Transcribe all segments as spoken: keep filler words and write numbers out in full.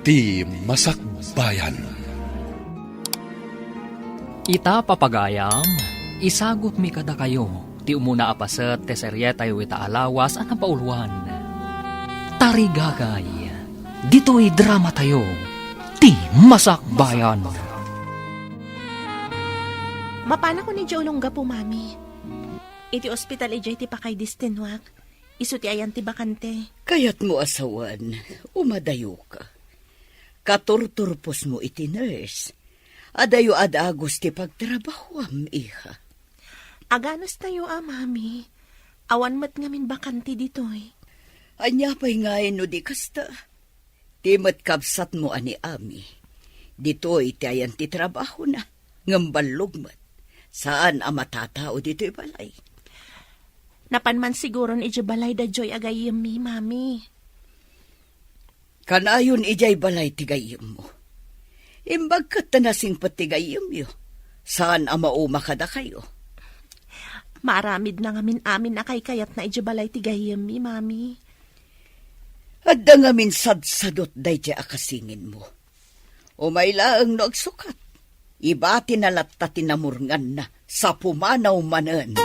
Ti Masakbayan. Ita, papagayam, isagutmi kadakayo ti umuna a paset ti serietayo ita a lawas a napauluan. Tarigagay, ditoy dramatayo, Ti Masakbayan. Mapanakon idiay Olongapo, Mami. Iti ospital idiay ti pakaidistennak. Isu ti ayan ti bakante. Kayatmo a sawen, umadayoka. Katurturposmo iti nurse. Adayo a dagus ti pagtrabahuam, iha. Aganustayo a, Mami. Awan met ngamin bakante ditoy. Ania pay ngay no di kasta? Ti met kabsatmo a ni Ami, ditoy ti ayan ti trabahona, ngem ballog met. Saan a matatao ditoy balay. Napan man siguron idiay balay da Joy a gayyemmi, Mami. Kanayon idiay balay ti gayyemmo. Imbag ket ta nasingpet ti gayyemyo. Saan a mauma kadakayo. Maaramidna ngamin amin a kaykayatna idiay balay ti gayyemmi, Mami. Adda ngamin sadsadot daydiay a kasinginmo. Umay laeng no agsukat. Ibatina latta ti namurnganna sa pumanaw manen.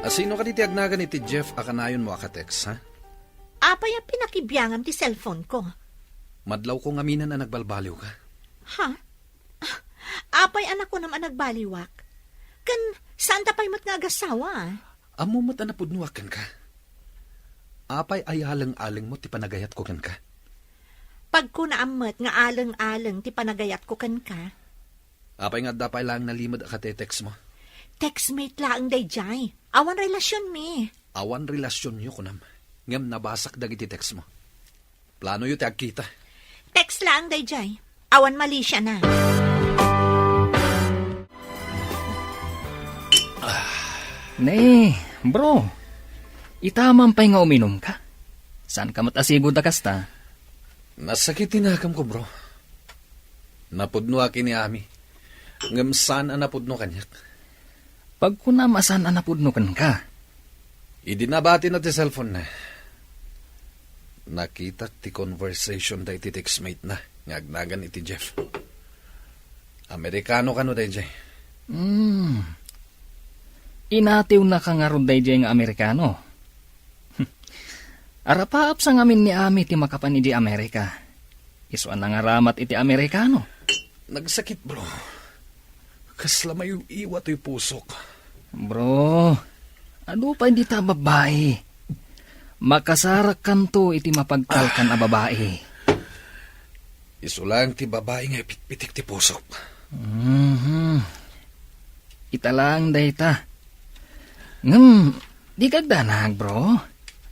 A, sino kadi ti agnagan iti Jeff a kanayonmo a ka-text, ha? Apay a pinakibiangam ti cellphone ko? Madlawko ngaminen a nagbalbaliwka. Ha? Apay a nakunam a nagbaliwak? Ken saanta pay met nga agasawa, a? Ammo met a napudnoak kenka. Apay a aleng-alengmo ti panagayatko kenka? Pagkunaam met nga aleng-aleng ti panagayatko kenka. Apay nga adda pay laeng nalimed a kate-textmo? Textmate laeng daydiay. Awan relasionmi. Awan relasionyo, kunam. Ngem nabasak dagiti textmo. Planoyo ti agkita. Text laeng daydiay. Awan malisiana. Ne, bro. Ita man pay nga uminumka. Saanka met a sigud a kasta? Nasakit ti nakemko, bro. Napudnoak ken ni Ami. Ngem saan a napudno kaniak. Pagkunam a saan a napudno kenka. Idi nabatina ti cellphone-na, nakitak ti conversation da iti textmate-na nga agnagan iti Jeff. Amerikano kano daydiay? Hmm. Inatiwnaka ngarud daydiay nga Amerikano? Arapaap sa ngamin ni Ami ti makapan idi Amerika. Isu a nangaramat iti Amerikano. Nagsakit, bro. Kasla maiw-iwa toy pusok. Bro, adu pay dita a babbai. Makasarakkanto iti mapagtalkan a babai. Isu laeng ti babai nga ipitpitik ti pusok. Mhm. Ita laeng dayta. Ngem, di kagdanag, bro.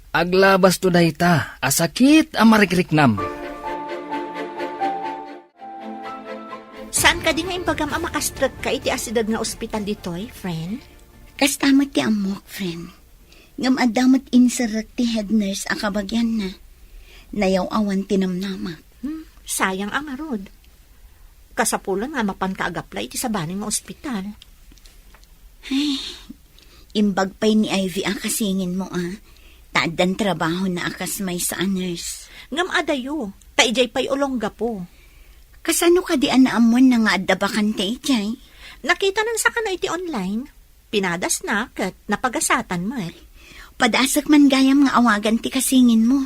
Aglabasto dayta a sakit a marikriknam. Saan kadi nga imbagam a makastrekka iti asideg nga ospital ditoy, friend? Kasta met ti ammok, friend. Ngem adda met inserrek ti head nurse a kabagianna. Nayaw-awan ti namnamak. Hmm, sayang a ngarud. Kasapulan nga mapanka agaplay iti sabali nga ospital. Ay, imbag pay ni Ivy a kasinginmo a, ta addan trabahona a kas maysa a nurse. Ngem adayo, ta idiay pay Olongapo. Kasano kadi a naammoanna nga adda bakante idiay? Nakitanan sa kano iti online. Pinadasna ket napagasatan met. Padasek man gayam nga awagan ti kasinginmo.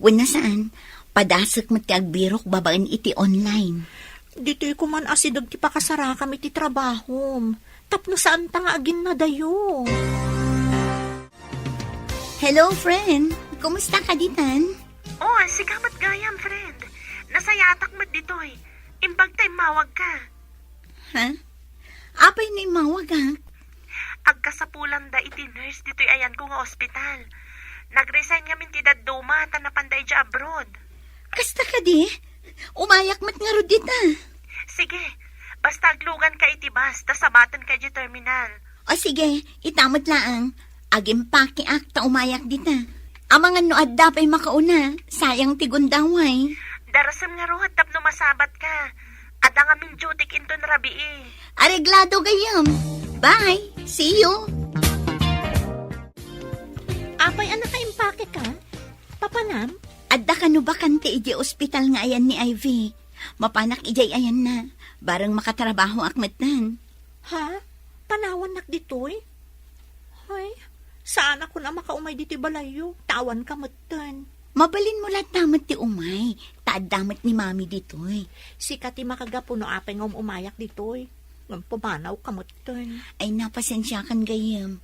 Wenno saan, padasek met ti agbirok babaen iti online. Ditoy koman asideg ti pakasarakam iti trabahom, tapno saanta nga aginnadayo. Hello, friend. Kumusta ka ditan? Oh, sika met gayam, friend. Nasayatak met ditoy. Imbag ta immawagka. Ha? Apay no immawagak? Agkasapulanda iti nurse ditoy ayanko nga ospital. Nag-resign ngamin ti dadduma ta napanda idiay abroad. Kasta kadi? Umayak met ngarud dita. Sige, basta agluganka iti bus ta sabatenka idiay terminal. O sige, ita met laeng. Agimpakeak ta umayak dita. Amangan no adda pay makauna, sayang ti gundaway. Darasem ngarud tapno masabatka. Adda ngamin dutyk inton rabii. Areglado gayam. Bye. See you. Apay a nakaimpakeka? Papanam? Adda kano bakante idiay ospital nga ayan ni Ivy. Mapanak idiay ayanna. Bareng makatrabahoak metten. Ha? Panawannak ditoy? Hay, saan a kun a makaumay ditoy balayyo. Tawan ka metten. Mabalinmo latta met ti umay. Ta adda met ni Mami ditoy. Sika ti makagapu no apay nga um-umayak ditoy. Ngem pumanaw ka metten. Ay, napasensiakan gayyem.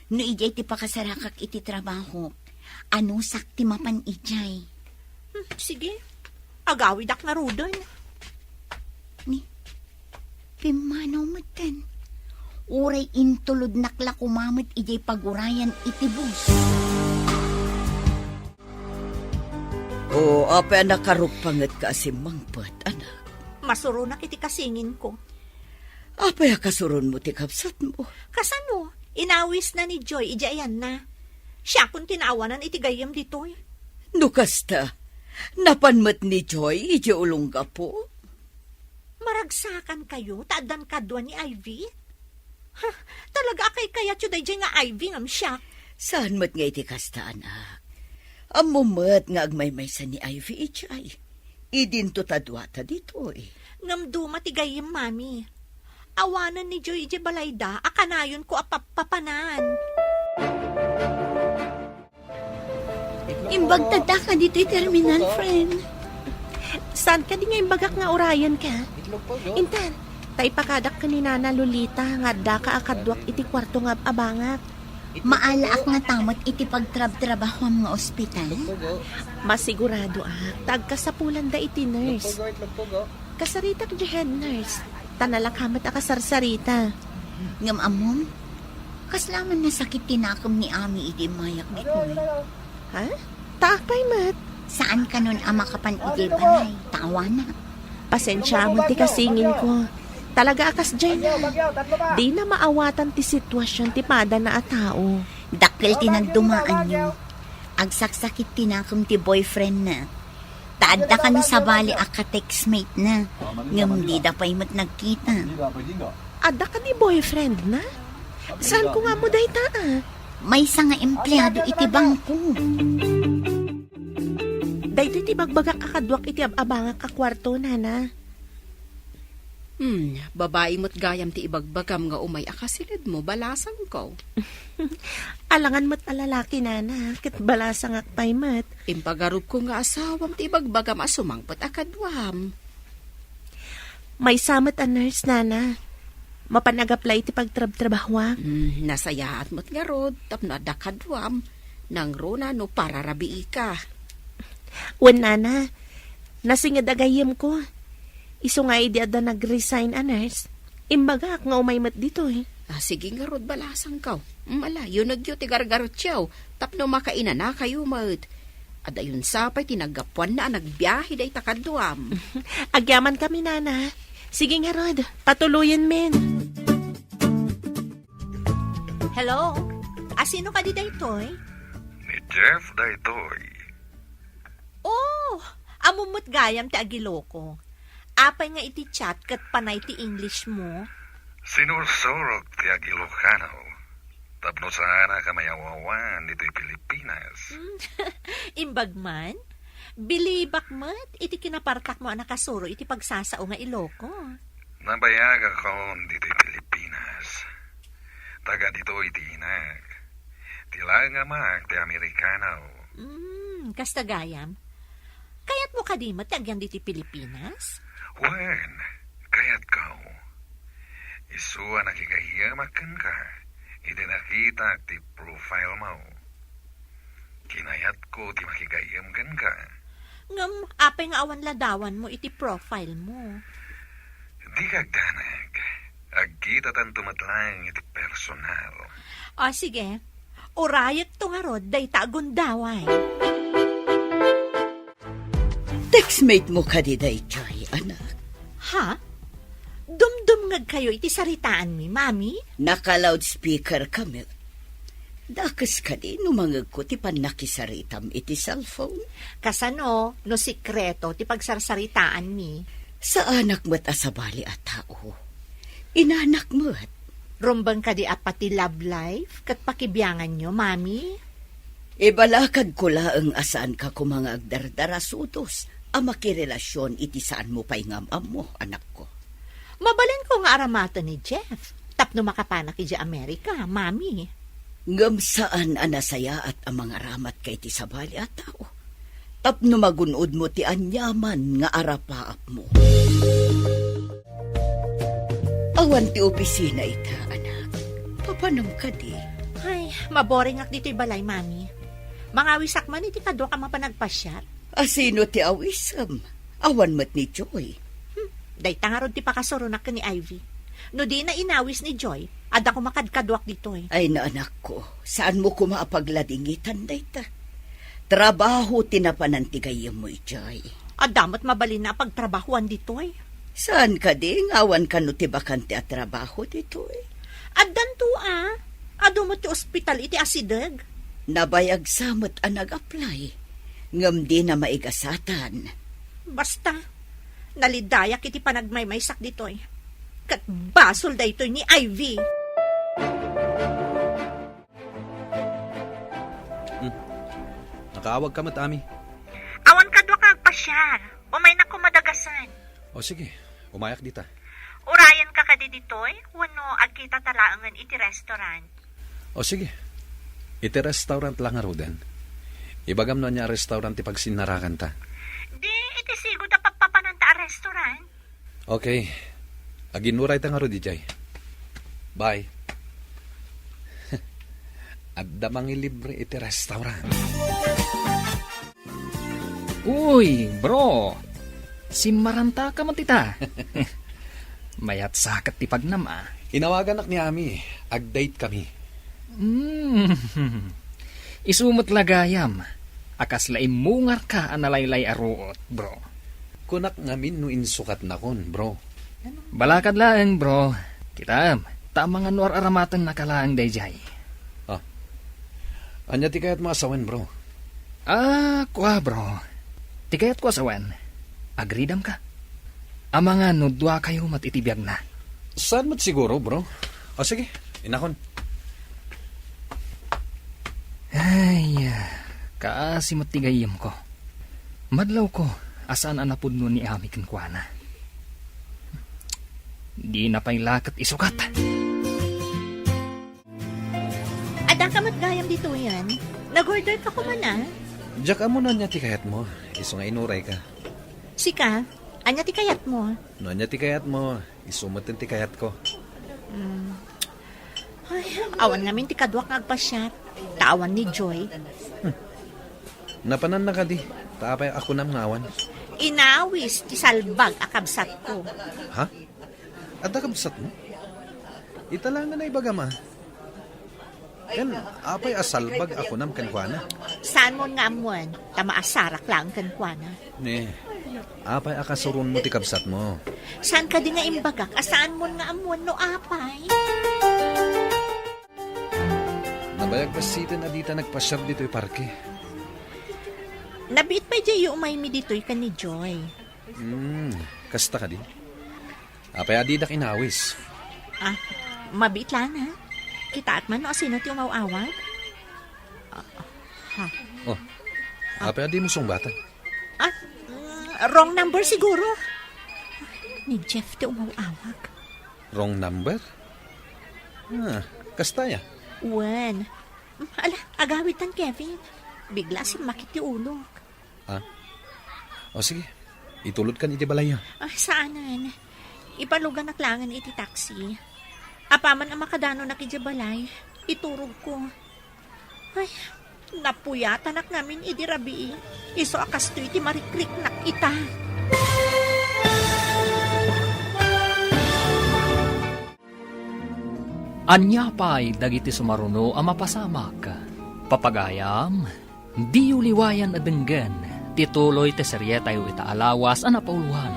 No idiay ti pakasarakak iti trabahok, anusak ti mapan idiay. Hmm, sige. Agawidak ngaruden. Ni, pimmanaw metten. Uray intulodnak la koma met idiay pagurayan iti bus. O, apay a nakarukpangetka a simmangpet, anak? Masuronak iti kasingin ko. Apay a kasuronmo ti kabsatmo? Kasano? Inawisna ni Joy idiay ayanna. Siakon ti naawanan iti gayyem ditoy. No kasta, napan met ni Joy idiay ulonggapo? Maragsakan kayo ta addan kadua ni Ivy? Ha, talaga a kaykayatyo daydiay nga Ivy ngem siak? Saan met nga iti kasta, anak? Ammom met nga agmaymaysa ni Ivy idiay. Idinto ta duata ditoy. Ngem duma ti gayyem, Mami. Awanen ni Joy idiay balayda a kanayonko a pappapanan. Imbagtadaka ditoy terminal, friend. Saan kadi nga imbagak nga urayenka? Intan, ta ipakadak ken ni Nana Lolita nga addaka a kaduak iti kuarto nga ab-abangak. Maalaak ngata met iti pagtrabtrabahoam nga ospital? Masiguradoak ta agkasapulanda iti nurse. Kasaritak diay head nurse, ta nalaka met a kasarsarita. Ngem ammom, kasla man nasakit ti nakem ni Ami idi immayak ditoy. Ha? Ta apay met? Saan kanon a makapan idiay balay, ta awanak. Pasensiaam ti kasinginko. Talaga a kasdiay na. Dina maawatan ti sitwasion ti padana a tao. Dakkel ti nagdumaanyo. Agsaksakit ti nakem ti boyfriendna. Ta adda kano sabali a ka-textmate na. Ngem dida pay met nagkita. Adda kadi boyfriendna? Saanko nga ammo dayta, a? Maysa nga empleado iti bangko. Daytoy ti bagbagak a kaduak iti ab-abangak a kuarto, Nana. Hmm, babai met gayam ti ibagbagam nga umay a kasilidmo, balasangko. Alangan met a lalaki, Nana, ket balasangak pay met. Impagarupko nga asawam ti ibagbagam a sumangpet a kaduam. Maysa met a nurse, Nana. Mapan ag-apply iti pagtrabtrabahoak. Hmm, nasayaat met ngarud, tapno adda kaduam. Nangruna no pararabiika. Wen, Nana, nasinged a gayyemko. Isu nga idi adda nag-resign a nurse, imbagak nga umay met ditoy. Ah, sige ngarud, balasangko. Mm, ala, yunegyo ti gargarutio, tapno makainanakayo met. Adayon sa pay ti naggapuanna a nagbiahe dayta kaduam. Agyamankami, Nana. Sige ngarud, patuloyenmin. Hello? Asino kadi daytoy? Ni Jeff daytoy. Oh, ammom met gayam ti ag-Iloko. Apay nga iti chat ket panay ti English mo? Sinursurok ti ag-Ilokano tapno saanak a mayaw-awan ditoy Pilipinas. Hmm, imbag man? Bilibak met iti kinapartakmo a nakasuro iti pagsasao nga Iloko. Nabayagakon ditoy Pilipinas. Taga ditoy ti inak. Ti laeng amak ti Amerikano. Mm, kasta gayam. Kayatmo kadi met ti agyan ditoy Pilipinas? Wen, kayatko. Isu a nakigayyemak kenka idi nakitak ti profile mo. Kinayatko ti makigayyem kenka. Ngem apay nga awan ladawanmo iti profile mo? Dika agdanag. Agkitatanto met laeng iti personal. O, sige. Urayekto ngarud dayta a gundaway. Textmate mo kadi daytoy, anak? Ha? Dumdumngegkayo iti saritaanmi, Mami? Naka-loudspeaker kami. Dakes kadi no mangegko ti pannakisaritam iti cellphone? Kasano no sikreto ti pagsarsaritaanmi? Saanak met a sabali a tao. Inanak met. Rumbeng kadi a pati love life ket pakibianganyo, Mami? Ibalakadko laeng a saanka koma nga agdardarasudos a makirelasion iti saanmo pay nga am-ammo, anakko. Mabalinko nga aramaten ni Jeff tapno makapanak idiay Amerika, Mami. Ngem saan a nasayaat a mangaramatka iti sabali a tao tapno magun-odmo ti aniaman nga arapaapmo. Awan ti opisina ita, anak. Papanem kadi? Ay, maboringak ditoy balay, Mami. Mangawisak man iti kaduak a mapan agpasiar. A sino ti awisem? Awan met ni Joy. Hmm, dayta ngarud ti pakasuronak ken ni Ivy. No dina inawis ni Joy, adda koma kadkaduak ditoy. Ay, naanakko, saanmo koma a pagladingitan dayta. Trabaho ti napanan ti gayyemmo idiay. Adda met mabalinna a pagtrabahoan ditoy. Saan kadi nga awan kano ti bakante a trabaho ditoy? Addanto a. Adu met ti ospital iti asideg. Nabayag sa met a nag-apply, ngem dina maigasatan. Basta, nalidayak iti panagmaymaysak ditoy. Ket basol daytoy ni Ivy. Hmm. Nakaawag ka met, Ami. Awan kaduak nga agpasiar. Umaynak koma dagasen. O sige, umayak dita. Urayenka kadi ditoy, wenno agkitata laengen iti restaurant? O sige. Iti restaurant la ngaruden. Ibagam no ania a restaurant ti pagsinnarakanta. Di, iti sigud a pappapananta a restaurant. Okay. Aginnurayta ngarud idiay. Bye. Adda mangilibre iti restaurant. Uy, bro! Simmaranta ka met ita. Mayat sa ket ti pagnam, a. Inawaganak ni Ami. Ag-date kami. Hmm. Isu met la gayam a kasla immungarka a nalaylay a ruot, bro. Kunak ngamin no insukatnakon, bro. Balakad laeng, bro. Kitaem, ta amangan no ar-aramatennaka laeng daydiay. Ah. Ania ti kayatmo a sawen, bro? Ah, kua, bro. Ti kayatko a sawen, agridamka. Amangan no duakayo met iti biagna. Saan met siguro, bro? O sige, inakon. Ay, kaasi met ti gayyemko. Madlawko a saan a napudno ni Ami kenkuana. Dina pay la ket isukat. Adda ka met gayam ditoyen. Nag-order ka koma, a? Diak ammo no ania ti kayatmo. Isu nga inurayka. Sika, ania ti kayatmo? No ania ti kayatmo, isu met ti kayatko. Hmm. Ay, awan ngamin ti kaduak nga agpasiar. Ta awan ni Joy. Hmm. Napananna kadi, ta apay a kunam nga awan? Inawis ti salbag a kabsatko. Ha? Adda kabsatmo? Ita laeng nga naibagam, a. Ken, apay a salbag a kunam kenkuana? Saanmon nga ammoen, ta maasarak laeng kenkuana. Ne, apay a kasuronmo ti kabsatmo? Saan kadi nga imbagak a saanmon nga ammoen no apay? Nabayag bassiten a dita nagpasiar ditoy parke. Nabiit pay diay umaymi ditoy ken ni Joy. Hmm, kasta kadi? Apay a didak inawis? Ah, mabiit laeng, a. Kitaek man no asino ti umaw-awag? Ah, ha. Oh, apay a dimo sungbatan? Ah, mm, wrong number siguro. Ni Jeff ti umaw-awag. Wrong number? Ah, kasta aya? Wen. Ala, agawidtan, Kevin. Bigla simmakit ti ulok. Ah? O sige, itulodkan iti balayyo. Ah, saanen. Ipaluganak laengen iti taxi. Apaman a makadanonak idiay balay, iturogko. Ay, napuyatanak ngamin idi rabii. Isu a kastoy ti marikriknak ita. Ania pay dagiti sumaruno a mapasamak? Papagayam, diyo liwayan a denggen ti tuloy ti serietayo ita a lawas a napauluan,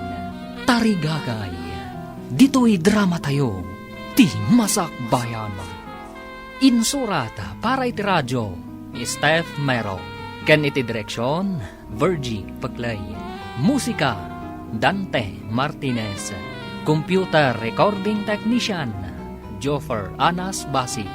Tarigagay. Ditoy dramatayo, ti Masakbayan. Insurat para iti radio, ni Steph Mero. Ken iti direksion, Virgie Peclay. Musika, Dante Martinez. Computer recording technician, Joffer Anas Basit.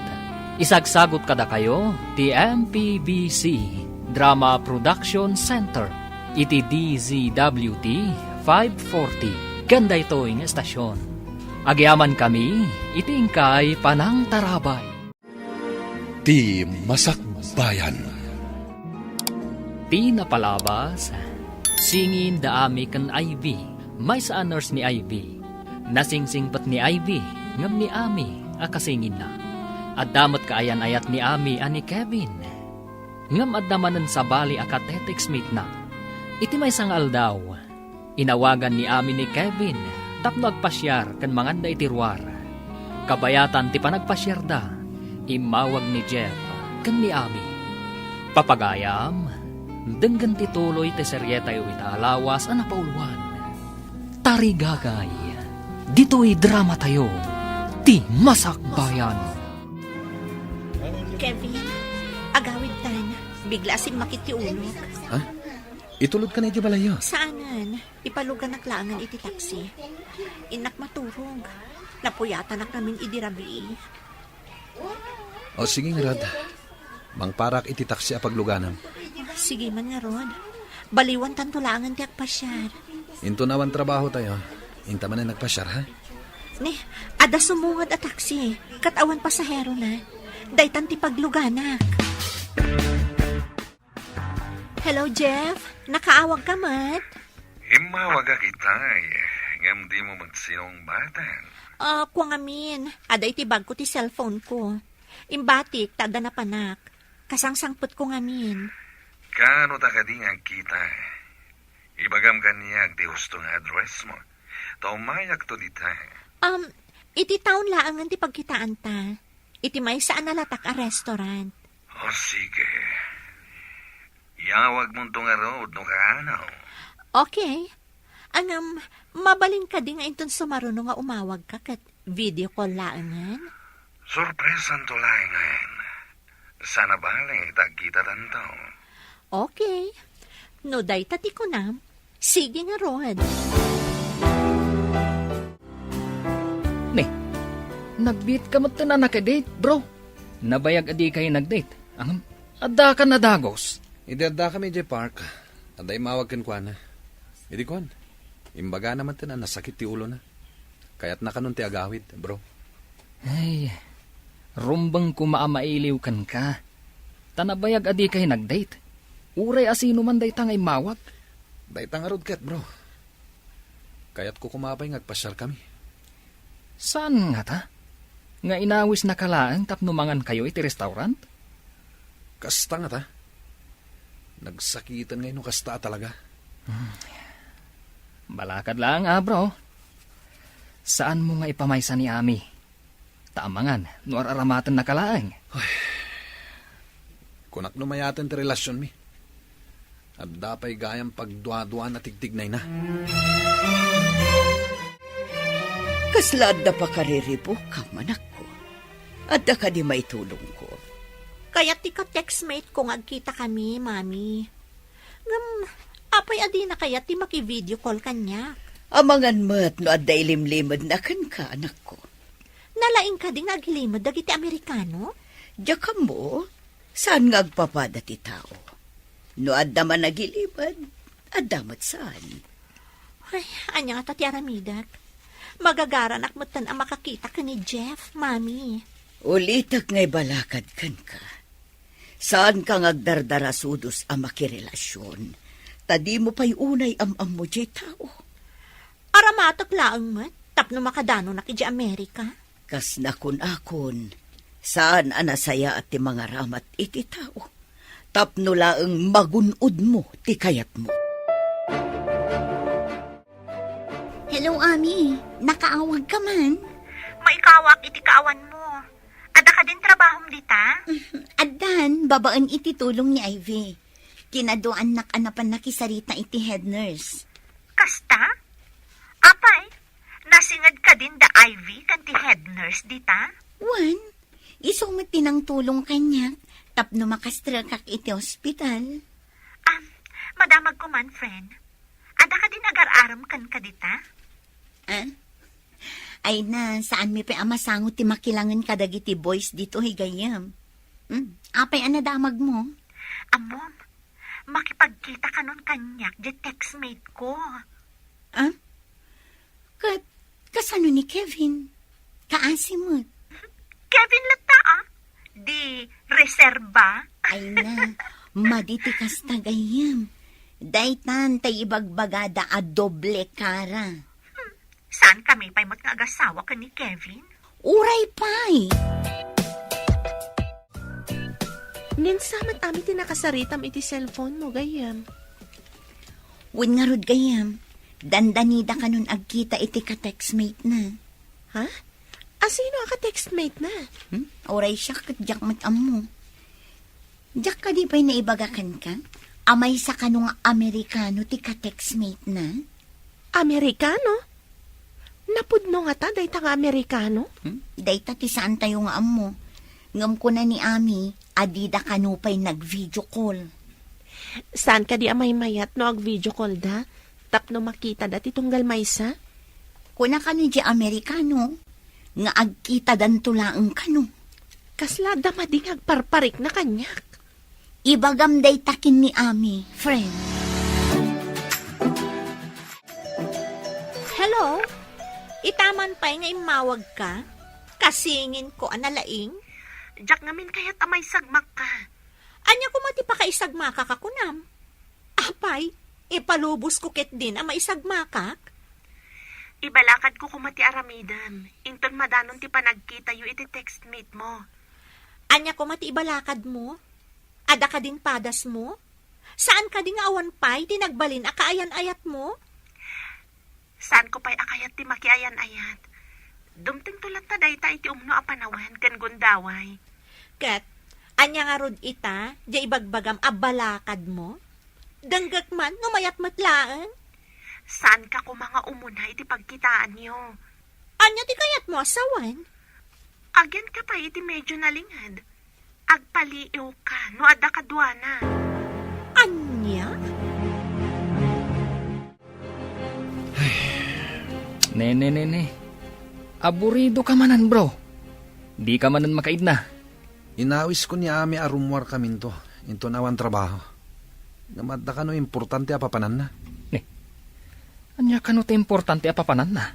Isagsagut kadakayo ti M P B C Drama Production Center iti D Z W T five forty ken daytoy nga estasion. Agyamankami iti inkay panangtarabay. Ti Masakbayan. Ti napalabas, singin da Ami ken Ivy. Maysa a nurse ni Ivy. Nasingsingpet ni Ivy, ngem ni Ami a kasinginna. Adda met kaayan-ayat ni Ami a ni Kevin. Ngem adda manen sabali a ka-text mate-na. Iti maysa nga aldaw, inawagan ni Ami ni Kevin tapno agpasiar ken manganda iti ruar. Kabayatan ti panagpasiarda, immawag ni Jeff ken ni Ami. Papagayam, denggen ti tuloy ti serietayo ita a lawas a napauluan. Tarigagay, ditoy dramatayo, ti Masakbayan. Kevin, agawidtan. Bigla a simmakit ti ulok. Ha? Itulodka na iti balayyo? Saanen. Ipaluganak laengen iti taksi. Innak maturog. Napuyatanak ngamin idi rabii. O, sige ngarud. Mangparak iti taksi a pagluganam. Sige man ngarud. Baliwantanto laengen ti agpasiar. Inton awan trabahotayo, inta manen agpasiar, ha? Ne, adda sumungad a taksi. Ket awan pasaherona. Daytan ti pagluganak. Hello, Jeff. Nakaawagka met? Immawagak itay, ngem dimo met sinungbaten. Ah, kua ngamin. Adda iti bagko ti cellphone-ko. Imbatik ta adda napanak. Kasangsangpetko ngamin. Kaano ta kadi nga agkita? Ibagam kaniak ti husto nga address-mo. Ta umayakto dita. Um, iti town laengen ti pagkitaanta. Iti maysa a nalatak a restaurant. O, sige. Iyawagmonto ngarud no kaano. Okay. Ngem, mabalin kadi nga inton sumaruno nga umawagka ket video call laengen? Sorpresanto laengen. Saan a bale ta agkitatanto. Okay. No dayta ti kunam, sige ngarud. Ne, nagbiitka metten a naka-date, bro. Nabayag a dikay nag-date. Ngem, addaka nadagus. Idi addakami idiay park, adda immawag kenkuana. Idi kuan, imbagana metten a nasakit ti ulona. Kayatna kanon ti agawid, bro. Ay, rumbeng koma a mailiw kenka. Ta nabayag a dikay nag-date. Uray a sinoman dayta nga immawag. Dayta ngarud ket, bro. Kayatko koma pay nga agpasiarkami. Saan ngata? Nga inawisnaka laeng tapno mangankayo iti restaurant? Kasta ngata? Nagsakiten ngay no kasta a talaga. Hmm. Balakad laeng a, bro. Saanmo nga ipamaysa ni Ami. Ta amangan no ar-aramatennaka laeng. Ay. Kunak no mayaten ti relasionmi. Adda pay gayam pagduaduan a tigtignayna. Kasla adda pakariribukam, anakko? Adda kadi maitulongko? Kayat ti ka-textmate ko nga agkitakami, Mami. Ngem, apay a dina kayat ti maki-video call kaniak? Amangan met no adda ilimlimedna kenka, anakko. Nalaing kadi nga agilimed dagiti Amerikano? Diak ammo, saan nga agpapada ti tao. No adda man agilimed, adda met saan. Ay, ania ngata ti aramidek? Magagaranak metten a makakita ken ni Jeff, Mami. Ulitek nga ibalakad kenka. Saanka nga agdardarasudos a makirelasion, ta dimo pay unay am-ammo diay tao. Aramatek laeng met tapno makadanonak idiay Amerika. Kas nakun-akon, saan a nasayaat ti mangaramat iti tao, tapno laeng magun-odmo ti kayatmo. Hello, Ami. Nakaawagka man? Maikawak iti kaawanmo. Adda kadin trabahom dita? Addan, babaen iti tulong ni Ivy. Kinaduaannak a napan nakisarita iti head nurse. Kasta? Apay, nasinged kadin da Ivy ken ti head nurse dita? Wen, isu met ti nangtulong kaniak tapno makastrekak iti ospital. Ah, madamagko man, friend. Adda kadin agar-arem kenka dita? Ah? Ay na, saanmi pay a masango ti makilangen kadagiti boys ditoy gayyem. Hmm, apay a nadamagmo? Ammom, makipagkita kanon kaniak diay textmate ko. Ah? Ket kasano ni Kevin? Kaasi met. Kevin latta, ah? Di reserba? Ay na, madi ti kasta gayyem. Daytan tay ibagbagada a doble kara. Hmm, saan kami pay met nga agasawa ken ni Kevin? Uray pay! Ngem sa met amin ti nakasaritam iti cellphone mo, gayyem? Wen ngarud, gayyem, dandanida kanon agkita iti ka-textmate na. Ha? Asino a ka-textmate na? Hmm? Uray siak ket diak met ammo. Diak kadi pay naibaga kenka a maysa kano nga Amerikano ti ka-textmate na? Amerikano? Napudno ngata dayta nga Amerikano? Hmm? Dayta ti saantayo nga ammo. Ngem kuna ni Ami a dida kano pay nag-video call. Saan kadi a maymayat no ag-video call da tapno makita da ti tunggal maysa? Kuna kano diay Amerikano nga agkitadanto laeng kano. Kasla adda madi nga agparparikna kaniak. Ibagam dayta ken ni Ami, friend. Hello? Itaman pay nga immawagka? Kasingin ko a nalaing? Diak ngamin kayat a maisagmakka. Ania koma ti pakaisagmakak a kunam? Apay, ipalubos ko ketdin a maisagmakak? Ibalakad ko koma ti aramidem, inton madanon ti panagkitayo iti textmate mo. Ania koma ti ibalakad mo? Adda kadin padas mo? Saan kadi nga awan pay ti nagbalin a kaayan-ayat mo? Saan ko pay a kayat ti makiayan-ayat? Dumtengto latta dayta iti umno a panawen ken gundaway. Ket, ania ngarud ita, diay ibagbagam a balakad mo? Denggek man no mayat met laeng. Saan ka koma nga umuna iti pagkitaanyo? Ania ti kayat mo a sawen? Agyan ka pay iti medyo nalinged. Agpaliiw ka no adda kaduana. Ania? Nene, nene. Aburido ka manen, bro. Di ka manen makaidna. Inawisko ni Ami a rummuarkaminto, inton awan trabaho. Ngem adda kano importante a papananna. Ni, ania kano ti importante a papananna?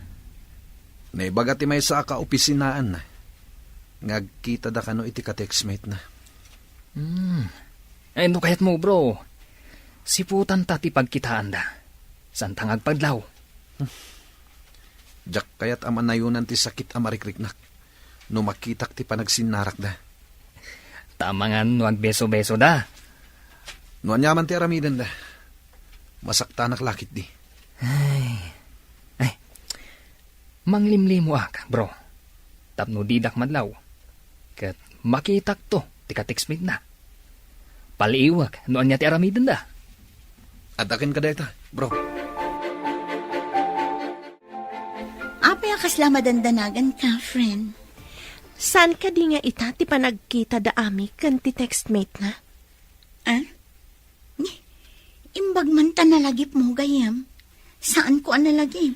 Naibaga ti maysa a kaopisinaanna nga agkitada kano iti ka-textmate na. Hmm. Ay, no kayat mo, bro, siputanta ti pagkitaanda. Santa nga agpadlaw. Diak kayat a manayonan ti sakit a marikriknak no makitak ti panagsinnarakda. Tamangan no agbeso-besoda. No aniaman ti aramidenda, masaktanak la ketdi. Ay. Ay. Manglimlimoak, bro. Tapno didak madlaw. Ket makitakto ti ka-textmate na. Paliiwek no ania ti aramidenda. Adda kenka dayta, bro. Apay a kasla madandanagan ka, friend? Saan kadi nga ita ti panagkita da Ami ken ti textmate na? Ah? Ni, imbag man ta nalagipmo, gayyem. Saanko a nalagip.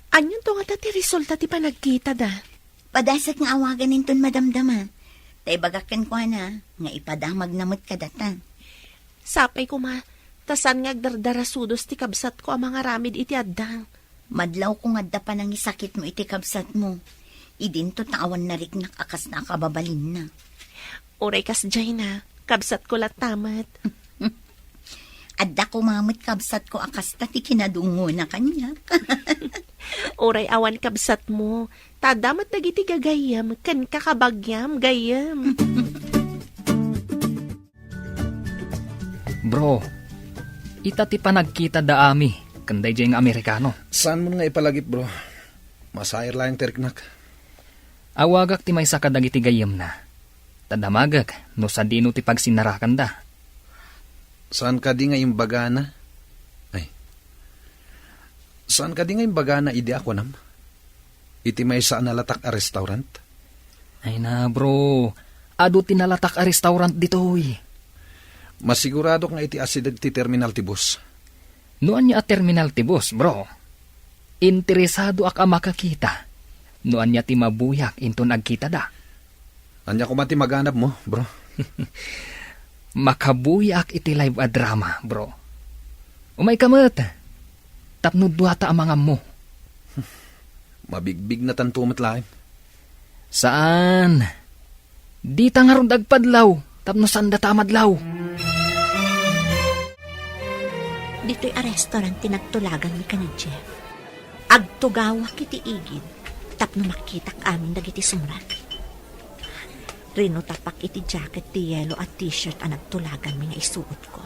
Anianto ngata ti resulta ti panagkita da? Padasek nga awagan inton madamdama. Ta ibagak kenkuana nga ipadamagna met kadata. Sapay koma, ta saan nga agdardarasudos ti kabsatko a mangaramid iti addang. Madlawko nga adda panangisakitmo iti kabsatmo. Idinto ta awan nariknak a kasna a kababalinna. Uray kasdiay na, kabsatko latta met. Adda koma met kabsatko a kasta ti kinadungona kaniak. Uray awan kabsatmo, ta adda met dagiti gagayyem ken kakabagiam, gayyem. Bro, ita ti panagkita da Ami ken daydiay nga Amerikano. Saanmon nga ipalagip, bro. Masair laeng ti riknak. Awagak ti maysa kadagiti gayyemna. Ta damagek no sadino ti pagsinnarakanda. Saan kadi nga imbagana? Ay. Saan kadi nga imbagana idi a kunam? Iti maysa a nalatak a restaurant? Ay na, bro. Adu ti nalatak a restaurant ditoy. Masiguradok nga iti asideg ti terminal ti bus. No ania a terminal ti bus, bro? Interesadoak a makakita. no ania ti mabuyak inton agkitada. Ania koma ti maganabmo, bro? Makabuyak iti live a drama, bro. Umayka met, tapno duata a mangammo. Mabigbignatan to met laeng. Saan. Dita ngarud agpadlaw, tapno saan data a madlaw. Ditoy a restaurant ti nagtulaganmi ken ni Jeff. Agtugawak iti igid tapno makitak amin dagiti sumrek. Rinutapak iti jacket ti yellow a t-shirt a nagtulaganmi nga isuotko.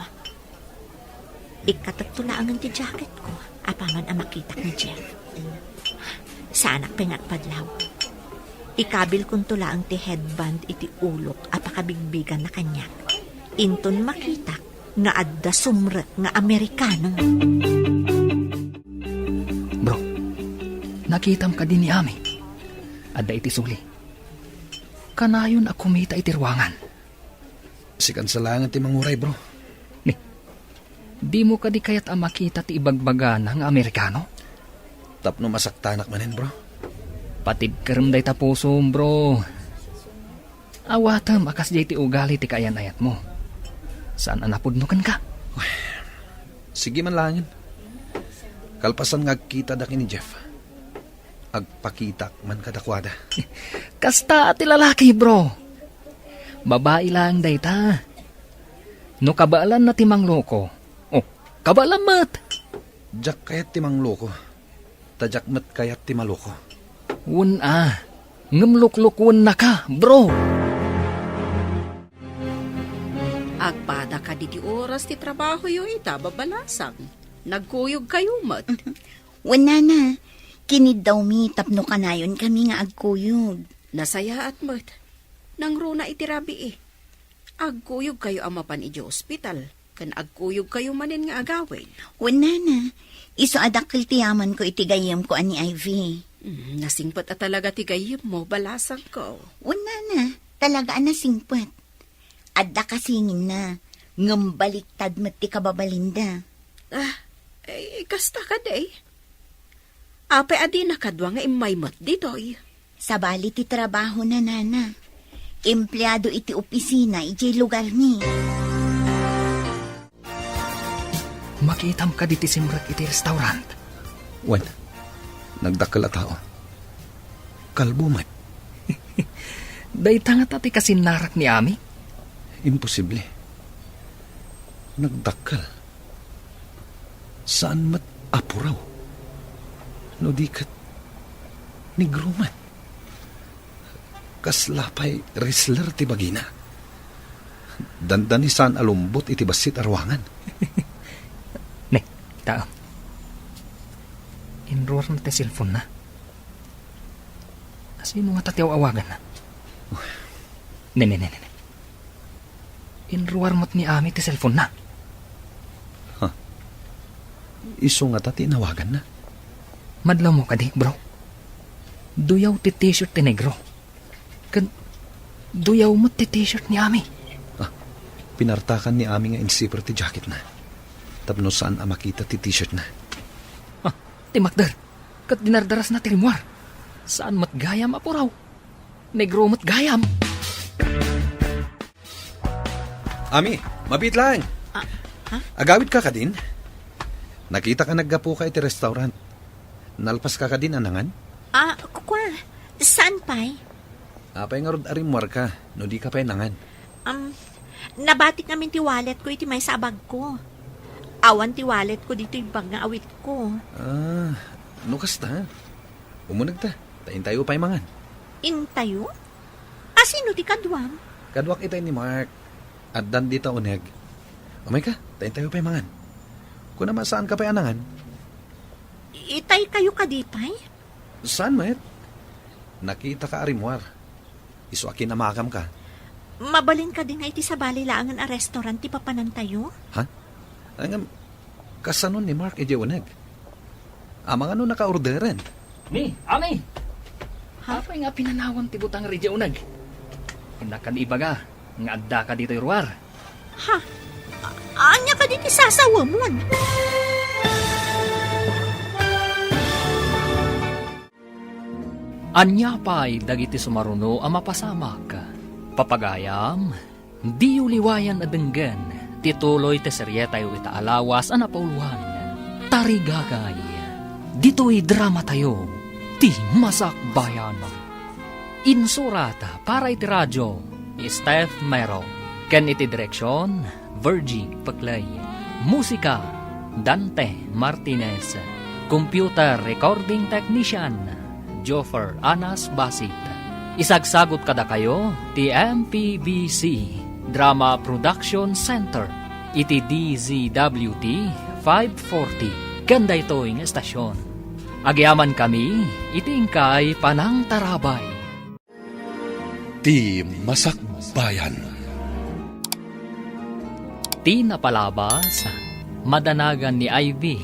Ikkatekto laengen ti jacketko apaman a makitak ni Jeff. Saanak pay nga agpadlaw. Ikabilkonto laeng ti headband iti ulok a pakabigbiganna kaniak. Inton makitak nga adda sumrek nga Amerikano. Bro, nakitam kadi ni Ami? Adda iti suli. Kanayon a kumita iti ruangan. Sikan sa laengen ti manguray, bro. Ni, dimo kadi kayat a makita ti ibagbagana nga Amerikano? Tapno masaktanak manen, bro. Patibkerem dayta pusom, bro. Awatem a kasdiay ti ugali ti kaayan-ayatmo. Saan a napudno kenka. Sige man laengen. Kalpasan nga agkitada ken ni Jeff, agpakitak man kadakuada. Kasta ti lalaki, bro. Babai laeng dayta. No kabaelanna ti mangloko, oh, kabaelam met. Diak kayat ti mangloko. Ta diak met kayat ti maloko. Wen a, ngem luklukuennaka, bro. Agpada kadi ti oras ti trabahoyo ita, babalasang. Nagkuyogkayo met. Wen, nana, kiniddawmi tapno kanayonkami nga agkuyog. Nasayaat met. Nangruna iti rabii. Agkuyogkayo a mapan idiay ospital, ken agkuyogkayo manen nga agawid. Wen, nana, isu a dakkel ti yamanko iti gayyemko a ni Ivy. Mm, nasingpet a talaga ti gayyemmo, balasangko. Wen, nana, talaga a nasingpet. Adda kasinginna, ngem baliktad met ti kababalinda. Ah, eh, kasta kadi. Apay a dina kadua nga immay met ditoy? Sabali ti trabahona, nana. Empleado iti opisina idiay lugarmi. Makitam kadi ti simrek iti restaurant? Wen, nagdakkel a tao. Kalbo met. Dayta ngata ti kasinnarak ni Ami? Imposible. Nagdakkel. Saan met a puraw. No di ket negro met. Kasla pay wrestler ti bagina. Dandani saan a lumbot iti bassit a ruangan. Ne, taem. Inruar met ti cellphone-na. Asino ngata ti aw-awaganna? Ne, ne, ne, ne, ne. Inruar met ni Ami ti cellphone-na. Ha? Isu ngata ti inawaganna? Madlawmo kadi, bro. Duyaw ti t-shirt ti negro. Ken duyaw met ti t-shirt ni Ami. Ah, pinartakan ni Ami nga insiper ti jacketna. Tapno saan a makita ti t-shirtna. Ah, ti makder. Ket dinardarasna ti rimmuar. Saan met gayam a puraw. Negro met gayam. Ami, mabiit laeng. Ah, ha? Agawidka kadin? Nakitak a naggapuka iti restaurant. Nalpaska kadin a nangan? Ah, kua, saan pay? Apay ngarud a rimmuarka no dika pay nangan? Um, nabatik ngamin ti walletko iti maysa a bagko. Awan ti walletko ditoy bag nga awitko. Ah, no kasta, umunegta, ta intayo pay mangan. Intayo? Asino ti kaduam? Kaduak itay ni Mark. Addan dita uneg. Umayka, ta intayo pay mangan. Kunam a saanka pay a nangan? Itay kayo kadi pay? Saan met? Nakitaka a rimmuar. Isu a kinamakamka. Mabalin kadi nga iti sabali laengen a restaurant ti papanantayo? Ha? Ngem, kasano ni Mark idiay uneg? Amangan no nakaorderen? Ni, Ami! Ha? Apay nga pinanawam ti butang idiay uneg? Innak kadi ibaga nga addaka ditoy ruar. Ha? A-, ania kadi ti sasawemon? Ania pay dagiti sumaruno a mapasamak? Papagayam, diyo liwayan a denggen ti tuloy ti serietayo ita a lawas a napauluan, Tarigagay. Ditoy dramatayo, ti Masakbayan. Insurat para iti radio, Steph Mero. Ken iti direksion, Virgie Peclay. Musika, Dante Martinez. Computer recording technician, Joffer Anas Basit. Isagsagut kadakayo ti M P B C Drama Production Center iti D Z W T five forty ken daytoy nga estasion. Agyamankami iti inkay panangtarabay. Ti Masakbayan. Ti napalabas, madanagan ni Ivy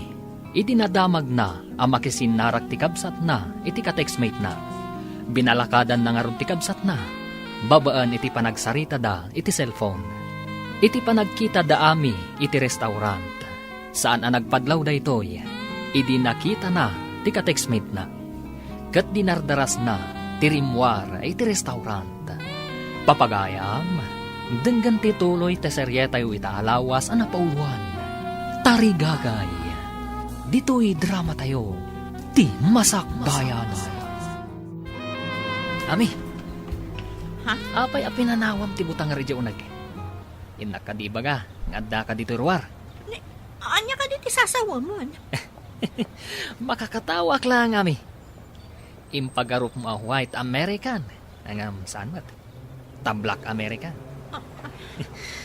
idi nadamagna a makisinnarak ti kabsatna iti ka-textmate-na. Binalakadanna ngarud ti kabsatna babaen iti panagsaritada iti cellphone. Iti panagkitada Ami iti restaurant, saan a nagpadlaw daytoy idi nakitana ti ka-textmate-na. Ket dinardarasna ti rimmuar iti restaurant. Papagayam, denggen ti tuloy ti serietayo ita a lawas a napauluan, Tarigagay. Ditoy dramatayo, ti Masakbayan. Ami. Ha? Apay a pinanawam ti butanger idiay uneg? Innak kadi ibaga nga addaka ditoy ruar? Ni, ania kadi ti sasawamon? Makakatawa ak laeng, Ami. Impagarupmo a white American, ngem saan met ta black American.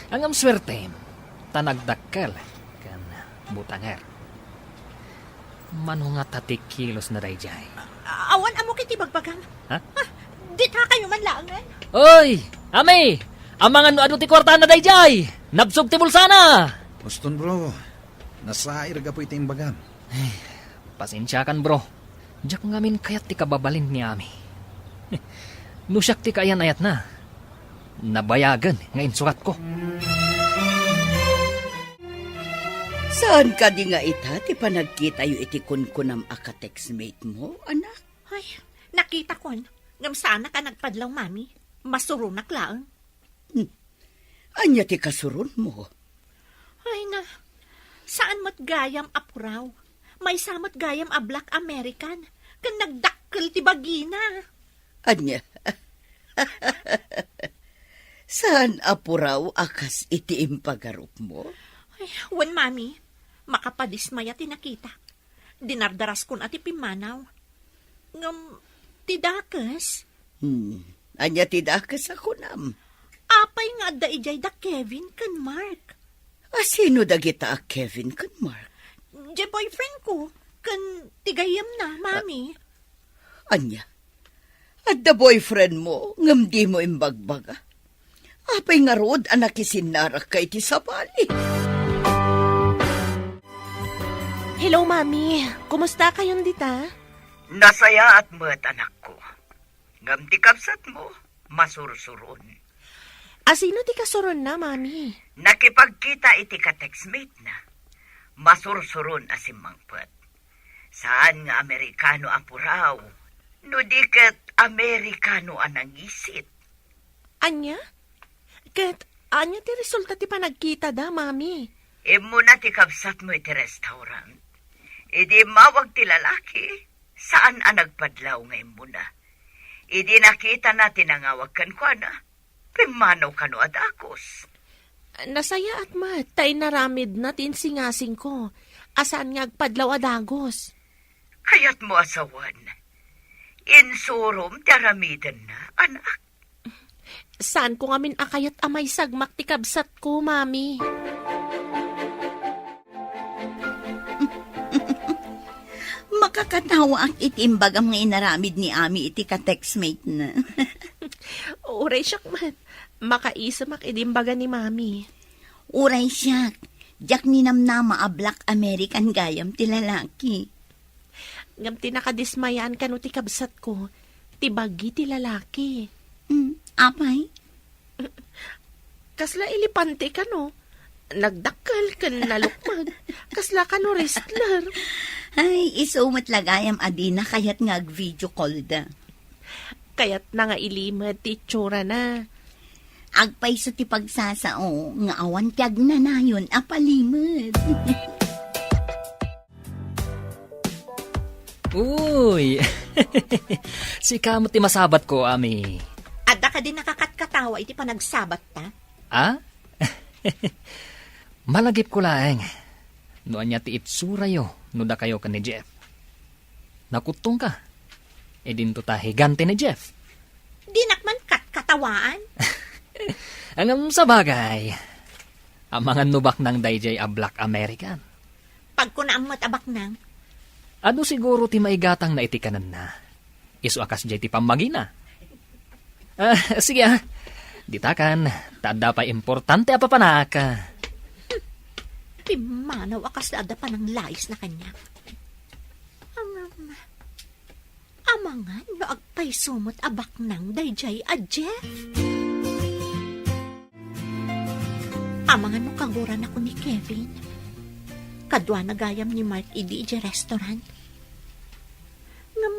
Ngem suertem, ta nagdakkel ken butanger. Mano ngata ti kilosna daydiay? Awan ammok iti bagbagam. Ha? Ah, ditakayo man laengen. Oy! Ami! Amangan no adu ti kuartana daydiay! Nabsog ti bulsana! Boston, bro. Nasair gapu iti imbagam. Ay, pasensiakan, bro. Diak ngamin kayat ti kababalin ni Ami. No siak ti kaayan-ayatna, nabayagen nga insuratko. Saan kadi nga ita ti panagkitayo iti kunkunam a ka-textmate-mo, anak? Ay, nakitakon. Ngem saanak a nagpadlaw, Mami. Masuronak laeng. Hmm. Ania ti kasuronmo? Ay na, saan met gayam a puraw. Maysa met gayam a black American. Ken nagdakkel ti bagina. Ania? Saan a puraw a kas iti impagarupmo? Ay, wen, Mami. Makapadismaya ti nakitak. Dinardaraskon a ti pimmanaw. Ngem, ti dakes? Hmm. Ania ti dakes a kunam? Apay nga adda idiay da Kevin ken Mark? A sino dagita a Kevin ken Mark? Diay boyfriend ko, ken ti gayyemna, Mami. Ania? Adda boyfriend mo, ngem dimo imbagbaga? Apay ngarud a nakisinnarakka iti sabali? Hello, Mami. Kumusta kayon dita? Nasayaat met, anakko. Ngem ti kabsatmo, masursuron. A sino ti kasuronna, Mami? Nakipagkita iti ka-textmate-na. Masursuron a simmangpet. Saan nga Amerikano a puraw, no di ket Amerikano a nangisit. Ania? Ket ania ti resulta ti panagkitada, Mami? Immuna ti kabsatmo iti restaurant. Idi immawag ti lalaki, saan a nagpadlaw nga immuna. Idi nakitana ti nangawag kenkuana, pimmanaw kano a dakes. Nasayaat met ta inaramidna ti insingasingko a saan nga agpadlaw a dagus. Kayatmo a sawen, insurom ti aramidenna, anak. Saanko ngamin a kayat a maisagmak ti kabsatko, Mami. Makakatawaak iti imbagam nga inaramid ni Ami iti ka-textmate-na. Uray siak met, makaisemak idi imbaga ni Mami. Uray siak, diak ninamnama a black American gayam ti lalaki. Ngem ti nakadismayaan kano ti kabsatko, ti bagi ti lalaki. Mm, apay? Kasla elepante kano. Nagdakkel ken nalukmeg. Kasla kano wrestler. Ay, isu met la gayam a dina kayat nga ag-video call da. kayatna nga ilimed ti itsurana. Agpayso ti pagsasao nga awan ti agnanayon a palimed. Uy! Sika met ti masabatko, Ami. Adda kadi nakakatkatawa iti panagsabatta? Ah? Malagipko laeng no ania ti itsurayo no dakayo ken ni Jeff. Nakuttongka. E dinto ta higante ni Jeff. Dinak man katkatawaan. Ngem sabagay, amangan no baknang daydiay a Black American. Pagkunaam met a baknang. Adu siguro ti maigatangna iti kanenna. Isu a kasdiay ti pammagina. Ah, sige, ah. Ditakan, ta adda pay importante a papanak. Pimmanaw a kasla adda pananglayesna kaniak. Amangan no agpayso met a baknang daydiay a Jeff. Amangan no kaguranako ni Kevin. Kaduana gayam ni Mark idi idiay restaurant. Ngem,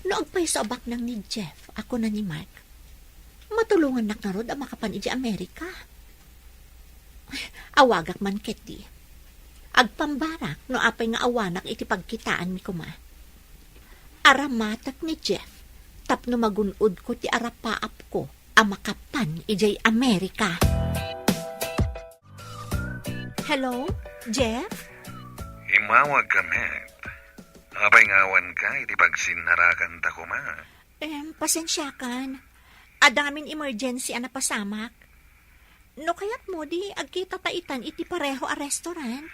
no agpayso a baknang ni Jeff a kuna ni Mark, matulongannak ngarud a makapan idiay Amerika. Awagak man ketdi. Agpambarak no apay nga awanak iti pagkitaanmi koma. Aramatek ni Jeff tapno magun-odko ti arapaapko a makapan idiay Amerika. Hello, Jeff? Imawag ka met. Apay nga awanka iti pagsinnarakanta koma? Em, pasensiakan. Adda ngamin emergency a napasamak. No kayatmo, di agkitata itan iti pareho a restaurant.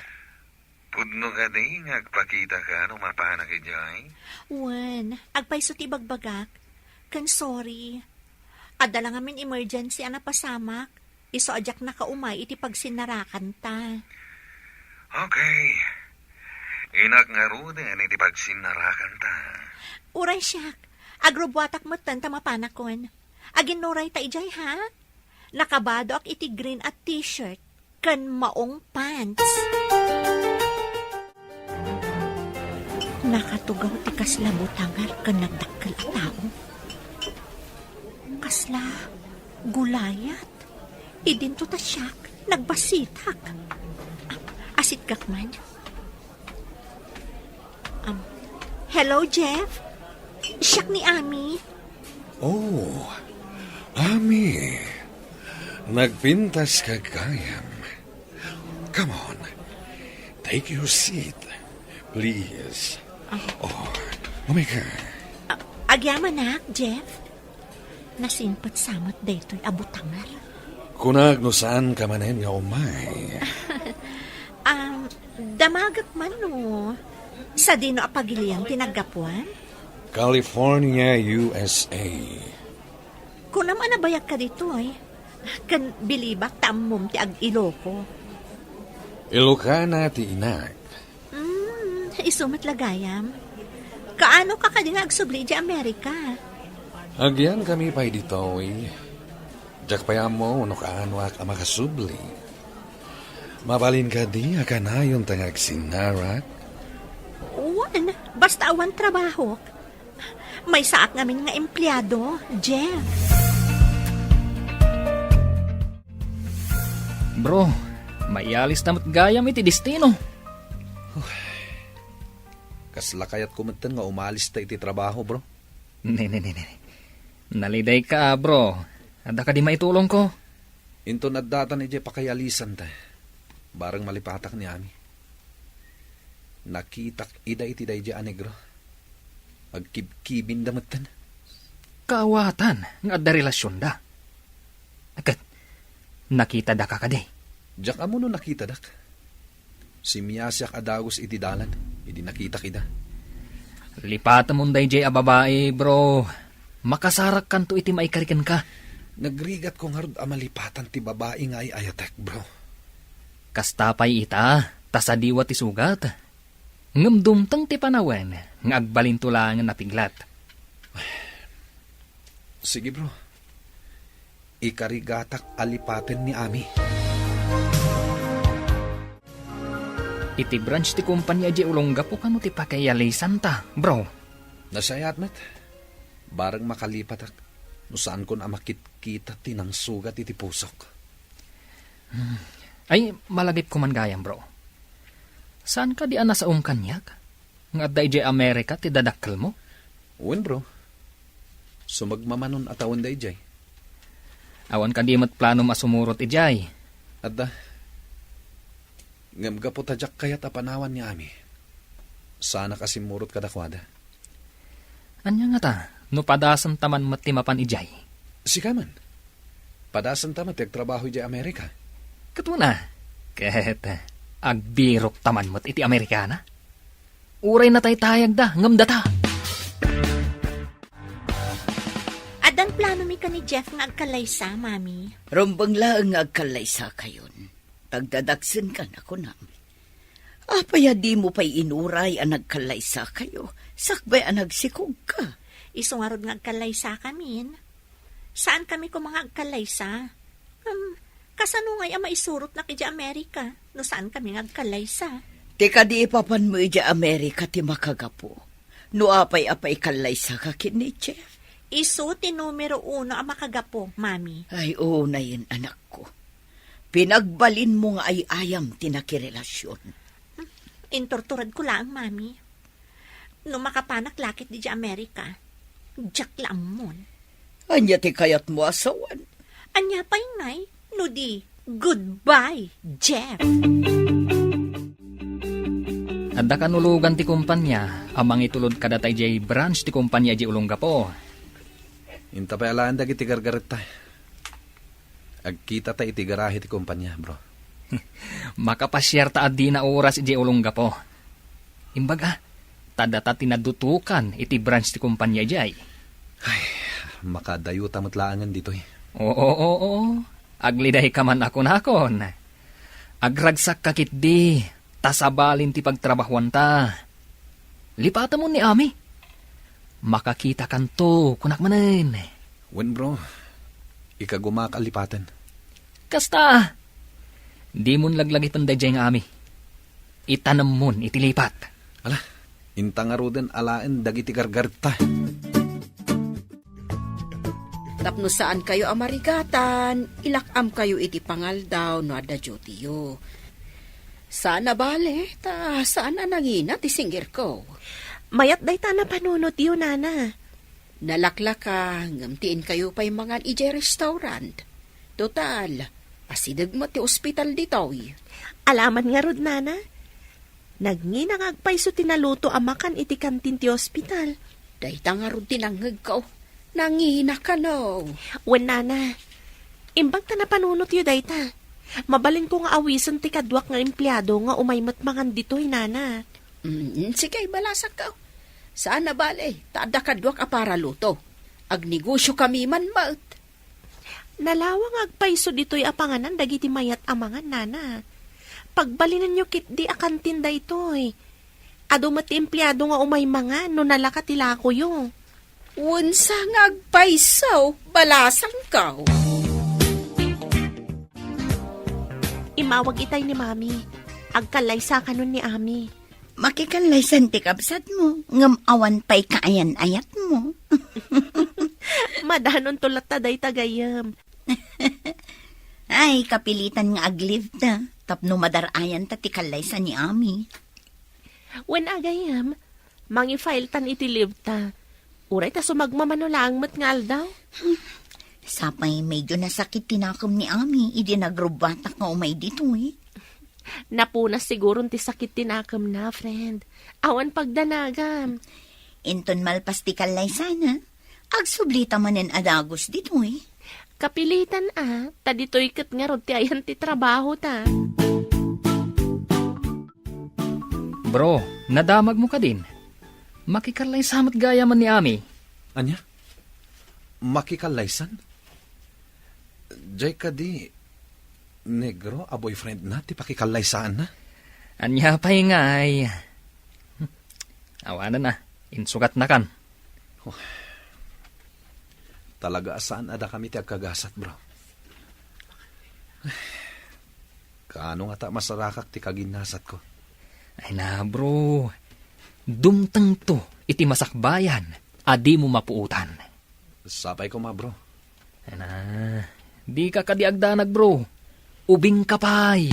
Pudno kadi nga agpakitaka no mapanak idiay? Wen, agpayso ti ibagbagak. Ken sorry. Adda la ngamin emergency a napasamak. Isu a diak nakaumay iti pagsinnarakanta. Okay. Inak ngaruden iti pagsinnarakanta. Uray siak. Agrubuatak metten ta mapanakon. Aginnurayta idiay, ha? Nakabadoak iti green a t-shirt ken maong pants. Nakatugaw ti kasla butanger ken nagdakkel a tao. Kasla Goliath. Idinto ta siak, nagbasitak. Ah, asitgak man. Um, hello, Jeff? Siak ni Ami. Oh, Ami. Nagpintas ka gayam. Come on. Take your seat, please. Ah. Oh, umay ka. Ah, agyamanak, Jeff? Nasimpet sa met daytoy a butanger. Kunak no saan ka manen nga umay. Um, damagek man no sadino a pagilian ti naggapuam? California, U S A. Kunam a nabayag ka ditoy. Ken bilibak ta ammom ti ag-Iloco. Ilocana ti inak. Mm, isu met la gayam. Kaano ka kadi nga agsubli idiay Amerika? Agyankami pay ditoy. Diak pay ammo no kaanoak a makasubli. Mabalin kadi a kanayonta nga agsinnarak? Wen, basta awan trabahok. Maysaak ngamin nga empleado, Jeff. Bro, maialista met gayam iti destino. Kasla kayatko metten nga umalista iti trabaho, bro. Ne, ne, ne, ne. Nalidayka, bro. Adda kadi maitulongko? Inton addatan idiay pakayalisanta, bareng malipatak ni Ami. Nakitak ida iti daydiay a negro. Agkibkibinda metten. Kaawatan nga adda relasionda. Ket, nakitadaka kadi? Diak ammo no nakitadak. Simmiasiak a dagus iti dalan idi nakitak ida. Lipatemon daydiay a babai, bro. Makasarakkanto iti maikari kenka. Nagrigatko ngarud a malipatan ti babai nga ay-ayatek, bro. Kasta pay ita, ta sadiwa ti sugat. Ngem dumteng ti panawen nga agbalinto laengen a piglat. Sige, bro. Ikarigatak a lipaten ni Ami. Iti branch ti kompania idiay Olongapo kano ti pakayalisanta, bro? Nasayaat met. Bareng makalipatak no saankon a makitkita ti nangsugat iti pusok. Hmm. Ay, malagipko man gayam, bro. Saan kadi a nasaom kaniak? Nga adda idiay Amerika ti dadakkelmo? Wen, bro. Sumagmamanon a tawen daydiay. Awan kadi met planom a sumurot idiay? Adda. Ngem gapu ta diak kayat a panawan ni Ami, saanak a simmurot kadakuada. Ania ngata, no padasenta man met ti mapan idiay? Sika man. Padasenta met ti agtrabaho idiay Amerika. Ket wen a, ket agbirokta man met iti Amerikana? Uray nataytayagda, ngem data. Addan planomi ken ni Jeff nga agkallaysa, Mami. Rumbeng laeng nga agkallaysakayon. Tagdadaksenkan a kunam. Apay a dimo pay inuray a nagkallaysakayo, sakbay a nagsikogka? Isu ngarud nga agkallaysakamin. Saankami koma nga agkallaysa. Ngem, kasano ngay a maisurotnak idiay Amerika no saankami nga agkallaysa? Ti kadi ipapanmo idiay Amerika ti makagapu. No apay a paikallaysaka ken ni Jeff? Isu ti numero uno a makagapu, Mami. Ay, unayen, anakko. Pinagbalinmo nga ay-ayam ti nakirelasion. Inturturedko laeng, Mami. No makapanak la ket idiay Amerika, diak la ammon. Ania ti kayatmo a sawen? Ania pay ngay no di, goodbye, Jeff. Adda kanulogan ti kompania a mangitulod kadata idiay branch ti kompania idiay Olongapo. Inta pay alaen dagiti gargaretta. Agkitata iti garahe ti kompania, bro. Makapasiarta a dina oras idiay Olongapo. Imbag a, ta data ti nadutokan iti branch ti kompania idiay. Ay, makadayota met laengen ditoy. Oo, oo, oo. Aglidayka man a kunakon. Agragsakka ketdi, ta sabalin ti pagtrabahuanta. Lipatemon ni Ami. Makakitakanto, kunak manen. Wen, bro. Ikagumak a lipaten. Kasta, dimon laglagipen daydiay nga Ami. Itanemmon iti lipat. Ala, inta ngaruden alaen dagiti gargaretta. Tapno saankayo a marigatan, ilak-amkayo iti pangaldaw no adda dutyo. Saan a bale, ta saan a nangina ti singirko. Mayat dayta a napanunotyo, Nana. Nalaklaka, ngem ti inkayo pay mangan idiay restaurant. Total, asideg met ti ospital ditoy. Alaman ngarud, Nana. Nangina nga agpayso ti naluto a makan iti kantin ti ospital. Dayta ngarud ti nangngegko. Nangina kano. Wen, Nana. Imbag ta napanunotyo dayta. Mabalinko nga awisen ti kaduak nga empleado nga umay met mangan ditoy, Nana. Mm, sige, balasakko. Saan a bale, ta adda kaduak a paraluto. Agnegosyokami man met. Nalawang nga agpayso ditoy a panganan dagiti mayat a mangan, Nana. Pagbalinenyo ketdi a kantin daytoy. Adu met ti empleado nga umay mangan no nalaka ti lakoyo. Wensa nga agpayso, balasangko. Immawag itay ni Mami. Agkallaysakanon ni Ami. Makikallaysan ti kabsatmo, ngem awan pay kaayan-ayatmo. Madanonto latta dayta, gayyem. Ay, kapilitan nga ag-leave ta, tapno madar-ayanta ti kallaysa ni Ami. Wen a, gayyem, mangi-file tan iti leave ta. Uray ta sumagmamano laeng met nga aldaw. Sapay medyo nasakit ti nakem ni Ami idi nagrubbatak nga umay ditoy. Napunas siguron ti sakit ti nakemna, friend. Awan pagdanagam. Inton malpas ti kallaysana, agsublita manen a dagus ditoy. Kapilitan a, ta ditoy ket ngarud ti ayan ti trabaho ta. Bro, nadamagmo kadin? Makikallaysa met gayamen ni Ami. Ania? Makikallaysan? Jay kadi negro a boyfriendna ti pakikallaysaanna? Ania pay ngay? Hmm. Awanen a, insugatnakan. Oh. Talaga a saan a dakami ti agkagasat, bro. Kaano ngata masarakak ti kaginnasatko? Ay na, bro. Dumtengto iti masakbayan a dimo mapuotan. Sapay koma, bro. Ana, dika kadi agdanag, bro. Ubingka pay.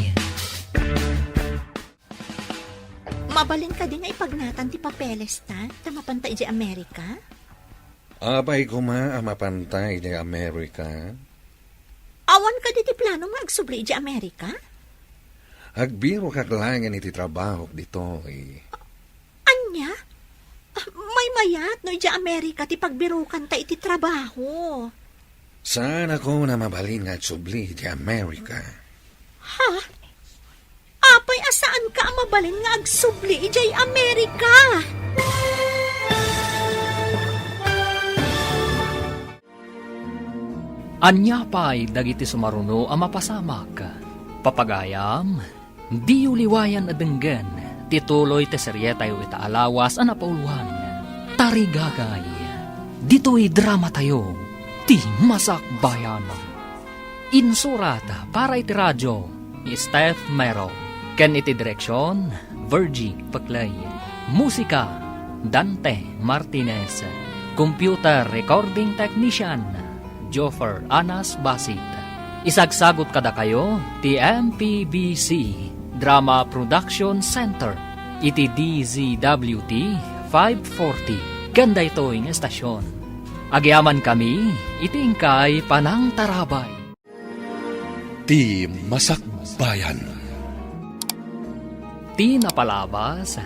Mabalin kadi nga ipagnatan ti papelesta, ta mapanta idiay Amerika? Apay koma a mapanta idiay Amerika? Awan kadi ti plano nga agsubli idiay Amerika? Agbirokak laengen iti trabahok ditoy. Ania? Maymayat no idiay Amerika ti pagbirokanta iti trabaho. Saanakon a mabalin nga agsubli idiay Amerika. Ha? Apay a saanka a mabalin nga agsubli idiay Amerika? Ania pay dagiti sumaruno a mapasamak? Papagayam, diyo liwayan a denggen ti tuloy ti serietayo ita a lawas a napauluan, Tarigagay. Ditoy dramatayo, ti Masakbayan. Insurat para iti radio, ni Steph Mero. Ken iti direksion, Virgie Peclay. Musika, Dante Martinez. Computer recording technician, Joffer Anas Basit. Isagsagut kadakayo ti M P B C Drama Production Center iti D Z W T five forty. Ken daytoy nga estasion, agyamankami iti inkay panangtarabay. Ti Masakbayan. Ti napalabas,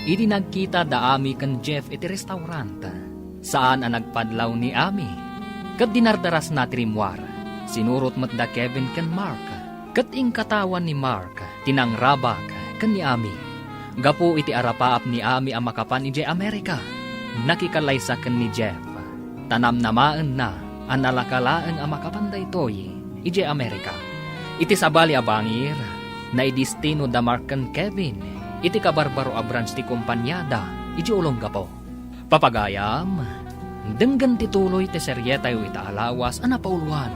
idi nagkita da Ami ken Jeff iti restaurant, saan a nagpadlaw ni Ami, ket dinardarasna ti rimmuar. Sinurot met da Kevin ken Mark, ket inkatawan ni Mark ti nangrabak ken ni Ami. Gapu iti arapaap ni Ami a makapan idiay Amerika, nakikallaysa ken ni Jeff, ta namnamaenna a nalaka laeng a makapan daytoy idiay Amerika. Iti sabali a bangir, naidestino da Mark ken Kevin iti kabarbaro a branch ti kompaniada idiay Olongapo. Papagayam, denggen ti tuloy ti serietayo ita a lawas a napauluan,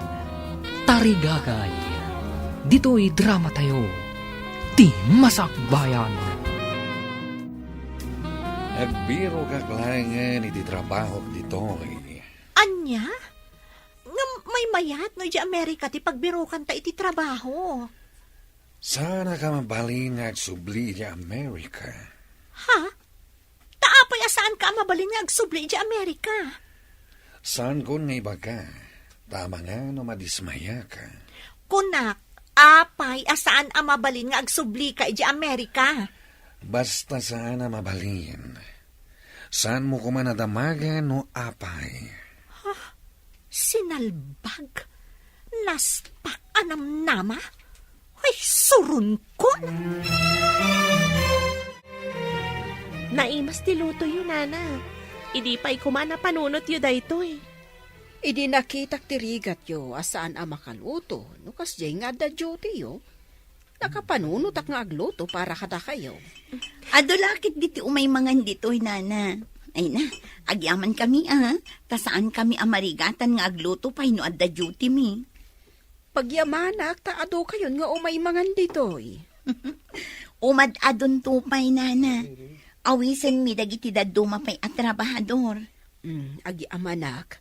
Tarigagay. Ditoy dramatayo, ti Masakbayan. Agbirokak laengen iti trabahok ditoy. Ania? Ngem maymayat no idiay Amerika ti pagbirokanta iti trabaho. Saanka a mabalin nga agsubli idiay Amerika. Ha? Ta apay a saanka a mabalin nga agsubli idiay Amerika? Saankon nga ibaga, ta amangan no madismayaka. Kunak, apay a saan a mabalin nga agsublika idiay Amerika? Basta saan a mabalin. Saanmo koma nadamagan no apay. Ha? Sinalbag? Naspak a namnama? Ay, suronkon! Naimas ti lutoyo, Nana. Idi pay koma napanunotyo daytoy. Idi nakitak ti rigatyo a saan a makaluto, no kasdiay nga adda dutyo, nakapanunotak nga agluto para kadakayo. Adu la ketdi ti umay mangan ditoy, Nana. Ay na, agyamankami, a, ta saankami a marigatan nga agluto pay no adda dutymi. Pagyamanak ta adukayon nga umay mangan ditoy. Umad-adunto pay, Nana. Awisenmi dagiti dadduma pay a trabahador. Mm, agyamanak.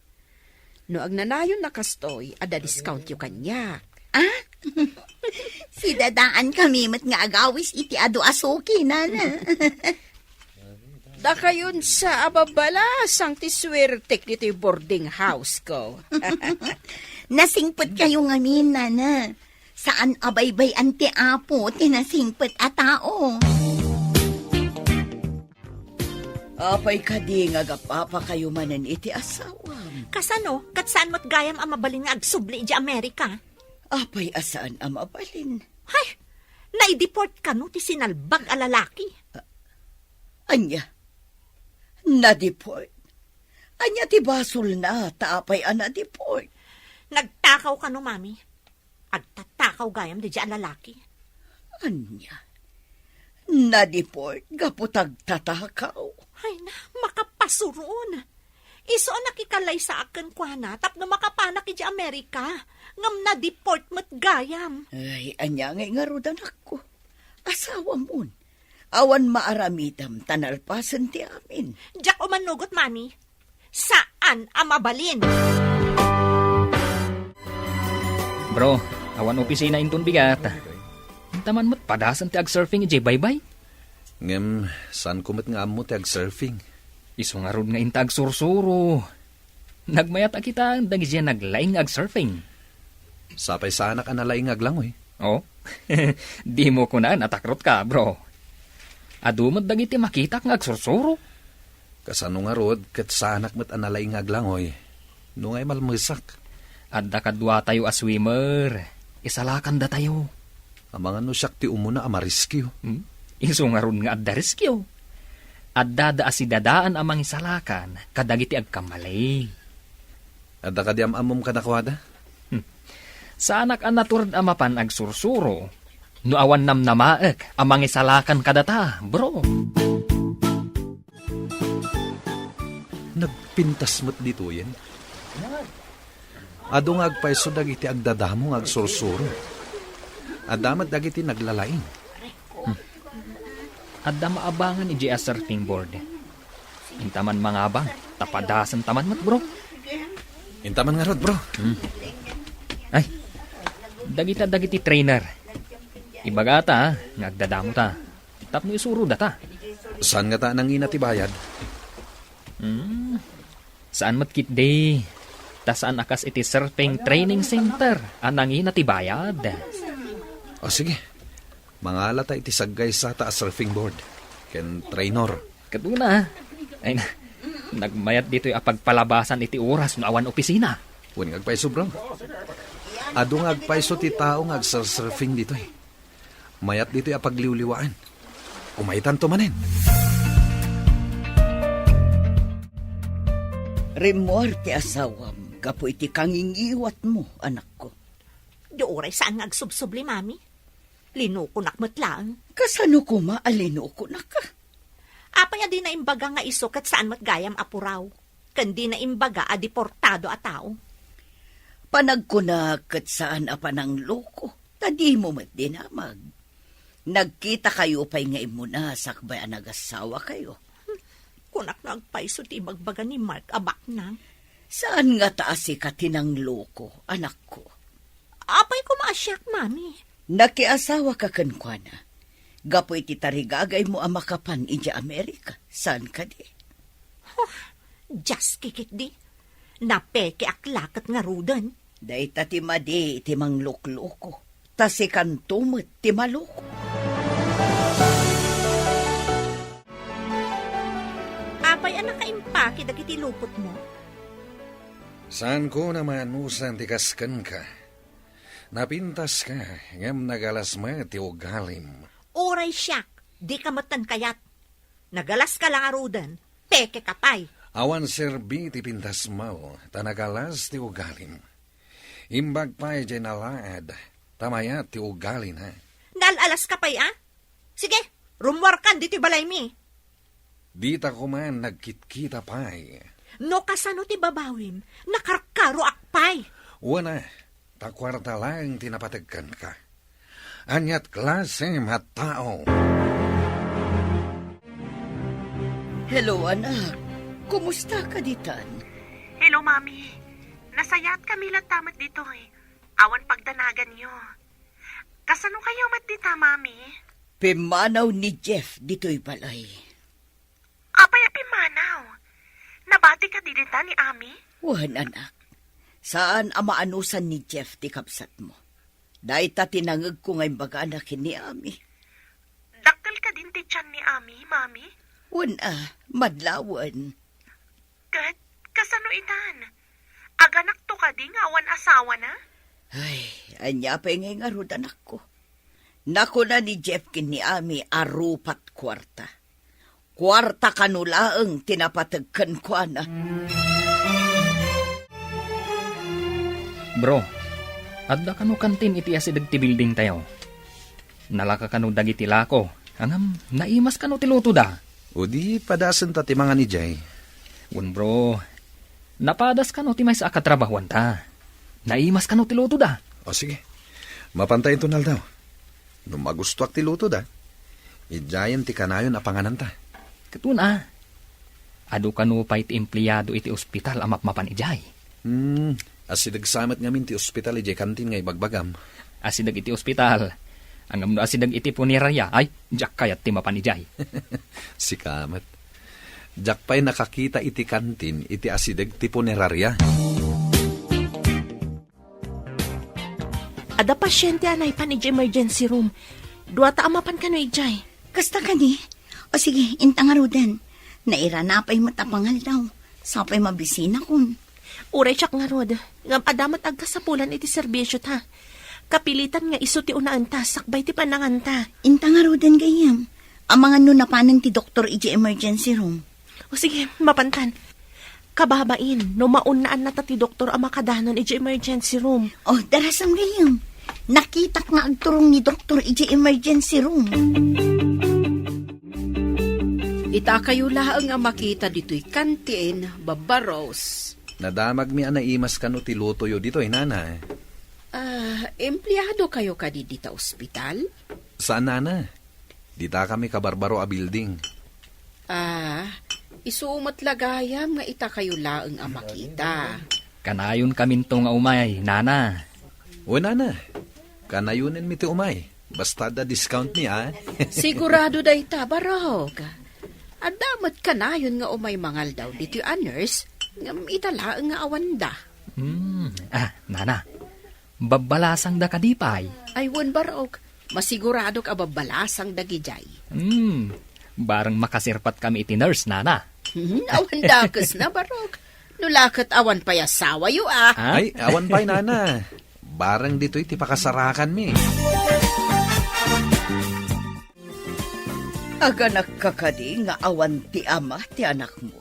No agnanayon a kastoy, adda discountyo kaniak. Ah? Sidadaankami met nga agawis iti adu a suki, Nana. Dakayon sa a babbalasang ti suertek ditoy boarding house ko. Nasingpetkayo ngamin, Nana. Saan a baybay-an ti Apo ti nasingpet a tao. Apay kadi nga agapapakayo manen iti asawam? Kasano? Ket saan met gayam a mabalin nga agsubli idiay Amerika? Apay a saan a mabalin? Hay! Naideport kano ti sinalbag a lalaki? Ania? Nadeport? Ania ti basolna ta apay a nadeport? Nagtakaw kano, Mami. Agtatakaw gayam daydiay a lalaki. Ania? Nadeport gapu ta agtatakaw? Ay na, makapasuron. Isu a nakikallaysaak kenkuana tapno makapanak idiay Amerika, ngem nadeport met gayam. Ay, ania ngay ngarud, anakko? Asawamon. Awan maaramidem ta nalpasen ti amin. Diak umanugot, Mami. Sa saan a mabalin. Bro, awan opisina inton bigat. Inta man met padasen ti agsurfing idiay baybay. Ngem, saanko met nga ammo ti agsurfing. Isu ngarud nga inta agsursuro. Nagmayat a kitaen dagidiay naglaing nga agsurfing. Sapay saanak a nalaing nga aglangoy. Oh? Dimo kunaen a takrotka, bro. Adu met dagiti makitak nga agsursuro. Kasano ngarud ket saanak met a nalaing nga aglangoy no nga imalmesak? Adda kaduatayo a swimmer. Isalakandatayo. Amangan no siak ti umuna a mariskio. Hmm? Isu ngarud nga adda riskio. Addada a sidadaan a mangisalakan kadagiti agkamali. Adda kadi am-ammom kadakuada? Hmm. Saanak a natured a mapan agsursuro no awan namnamaek a mangisalakan kadata, bro. Nagpintas met ditoyen. Adu nga agpayso dagiti agdadamo nga agsursuro. Adda met dagiti naglalaing. Hmm. Adda maabangan idiay a surfing board. Inta man mangabang, ta padasen ta man met, bro. Inta man ngarud, bro. Hmm. Ay, dagita dagiti trainer. Ibagata, ha, nga agdadamo ta. Tapno isuro data. Saan ngata a nangina ti bayad? Hmm. Saan met ketdi. Ta saan a kas iti surfing training center a nangina ti bayad. O, sige. Mangalata iti saggaysata a surfing board ken trainer. Ket una, ay na, nagmayat ditoy a pagpalabasan iti oras no awan opisina. Wen nga agpayso, bro. Adu nga agpayso ti tao nga agsursurfing ditoy. Mayat ditoy a pagliwliwaan. Umaytanto manen. Rimmuar ti asawam gapu iti kangingiwatmo, anakko. Di uray saan nga agsubsubli, Mami. Linukonak met laeng. Kasano koma a linukonak? Apay a di naimbaga nga isu ket saan met gayam a puraw? Ken di naimbaga a deportado a tao? Panagkunak ket saan a panangloko, ta dimo met dinamag. Nagkitakayo pay nga immuna sakbay a nagasawakayo. Kunak no agpayso ti ibagbaga ni Mark a baknang. Saan ngata a sika ti nangloko, anakko? Apay koma a siak, Mami? Nakiasawaka kenkuana gapu iti tarigagaymo a makapan idiay Amerika, saan kadi? Huh, diaskikitdi. Napekeak la ket ngaruden. Dayta ti madi iti manglukloko, ta sikanto met ti maloko. Apay a nakaimpaki dagiti lupotmo? Saanko a maanusan ti kas kenka. Napintaska, ngem nagalas met ti ugalim. Uray siak, dika met kayat. Nagalaska la ngaruden, pekeka pay. Awan serbi ti pintasmo, ta nagalas ti ugalim. Imbag pay diay nalaad, ta mayat ti ugalina. Naal-alaska pay a? Sige, rummuarkan ditoy balaymi. Dita koma nagkitkita pay. No kasano ti babawim, nakarkaroak pay. Wen a, ta kuarta laeng ti napateg kenka. Aniat klasem a tao? Hello, anak. Kumusta ka ditan? Hello, Mami. Nasayaatkami latta met ditoy. Awan pagdanaganyo. Kasano kayo met dita, Mami? Pimmanaw ni Jeff ditoy balay. Apay a pimmanaw? Nabati kadi dita ni Ami? Wen, anak. Saan a maanusan ni Jeff ti kabsatmo. Dayta ti nangegko nga imbagana ken ni Ami. Dakkel kadin ti tian ni Ami, Mami? Wen a, madlawen. Ket kasano itan? Aganakto kadi nga awan asawana? Ay, ania pay ngay ngarud, anakko? Nakuna ni Jeff ken ni Ami a rupat kuarta. Kuarta kano laeng ti napateg kenkuana. Bro, adda kano kantin iti asideg ti building tayo? Nalaka kano dagiti lako, ngem naimas kano ti lutoda? O di padasen ta ti mangan idiay. Wen, bro, napadas kano ti maysa a katrabahuanta. Naimas kano ti lutoda? O sige, mapanta inton aldaw. No magustoak ti lutoda, idiayen ti kanayon a pangananta. Ket wen a, Adu kano pay ti empleado iti ospital a mapmapan idiay? Hmm, asideg sa met ngamin ti ospital idiay kantin nga ibagbagam. Asideg iti ospital. Ngem no asideg iti punerarya, ay, diak kayat ti mapan idiay. Sika met. Diak pay nakakita iti kantin iti asideg ti punerarya. Adda pasiente a naipan idiay emergency room. Dua ta a mapan kano idiay. Kasta kadi? O sige, inta ngaruden. Nairana pay met a pangaldaw. Sapay mabisinakon. Uray siak ngarud, ngem adda met agkasapulan iti serbisyota. Kapilitan nga isu ti unaenta sakbay ti pananganta. Inta ngaruden gayyem. Amangan no napanen ti doktor idiay emergency room. O sige, mapantan. Kababain, no maunnaannata ti doktor a makadanon idiay emergency room. O, darasam gayyem. Nakitak nga agturong ni doktor idiay emergency room. Ita kayo laeng a makita ditoy kantin, Babba Rose. Nadamagmi a naimas kano ti lutoyo ditoy, nana. Ah, empleado kayo kadi dita ospital? Saan, nana. Dita kami kabarbaro a building. Ah, isu met la gayam nga ita kayo laeng a makita. Kanayon kaminto nga umay, nana. O, nana. Kanayonenmi ti umay. Basta adda discount mi, a. Sigurado dayta, barok. Adda met kanayon nga umay mangaldaw ditoy a nurse, ngem ita laeng nga awanda. Hmm. Ah, nana. Babbalasangda kadi pay? Ay, wen, barok. Masiguradok a babbalasang dagidiay. Hmm, bareng makasirpat kami iti nurse, nana. Hmm, awan dakes na, barok. No la ket awan pay asawayo, a. Ha? Ay, awan pay, nana. Bareng ditoy ti pakasarakanmi. Aganakka kadi nga awan ti ama ti anakmo?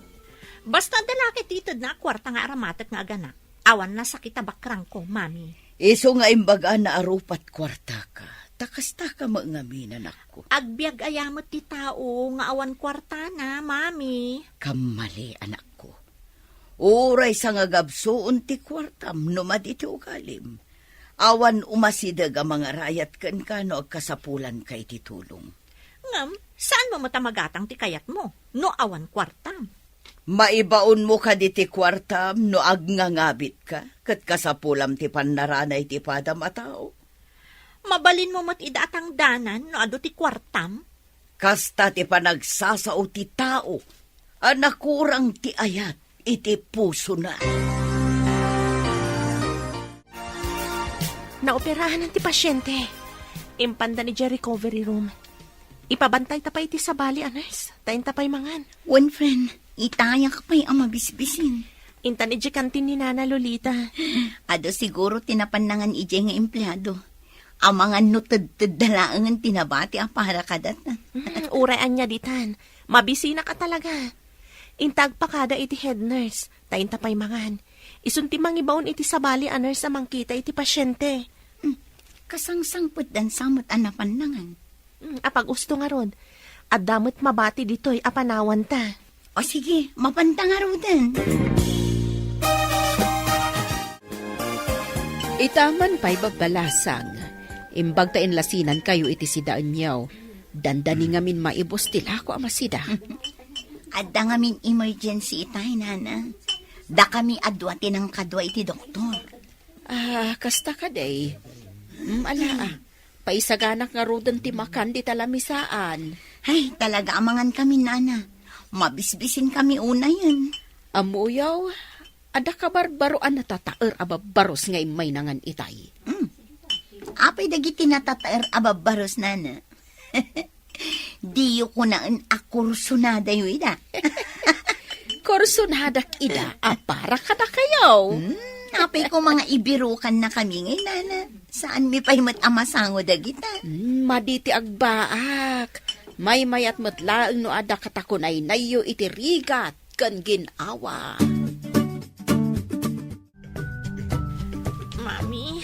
Basta adda la ket itedna a kuarta nga aramatek nga aganak. Awan nasakit a bakrangko, Mami. Isu nga imbagana a rupat kuartaka, ta kastaka met ngamin, anakko. Agbiag aya met ti tao nga awan kuartana, Mami. Kammali, anakko. Uray sangagabsuon ti kuartam no madi ti ugalim. Awan umasideg a mangarayat kenka no agkasapulanka iti tulong. Ngem, saanmo met a magatang ti kayatmo no awan kuartam? Maibaonmo kadi ti kuartam no agngangabitka ket kasapulam ti pannarana iti padam a tao? Mabalinmo met ida a tangdanan no adu ti kuartam? Kasta ti panagsasao ti tao a nakurang ti ayat iti pusona. Naoperahan ti pasiente. Impanda idiay recovery room. Ipabantayta pay iti sabali a nurse, ta inta pay mangan. Wen, friend, itayak pay a mabisbisin. Intan idiay kantin ni Nana Lolita. Adu siguro ti napannangan idiay nga empleado. Amangan no tedtedda laengen ti nabati a para kadata. Hmm, uray ania ditan. Mabisinak a talaga. Inta agpakada iti head nurse, ta inta pay mangan. Isun ti mangibaon iti sabali a nurse a mangkita iti pasiente. Hmm, kasangsangpetdan sa met a napannangan. Hmm, apag-usto ngarud. Adda met mabati ditoy a panawanta. O sige, mapanta ngaruden. Ita man pay babbalasang, imbag ta inlasinankayo iti sidaenyo, dandani ngamin maibus ti lako a masida. Adda ngamin emergency itay, nana. Dakami a dua ti nangkadua iti doktor. Ah, kasta kadi. Mm, ala, ah. Paisaganak ngaruden ti makan dita lamisaan. Ay, talaga amangan kami, nana. Mabisbisin kami unayen. Ammoyo, adda kabarbaro a natataer a babbaros nga immay nangan itay. Mm. Apay dagiti natataer a babbaros, nana? Diyo kunaen a kursunadayo ida. Kursunadak ida a para kadakayo. Hmm, apay ko mga ibirukan na kami ngay, nana. Saan mi pay met a masango dagita? Hmm, madi ti agbaak. Maymayat met laeng no adda katakunaynayyo iti rigat ken gin-awa. Mami,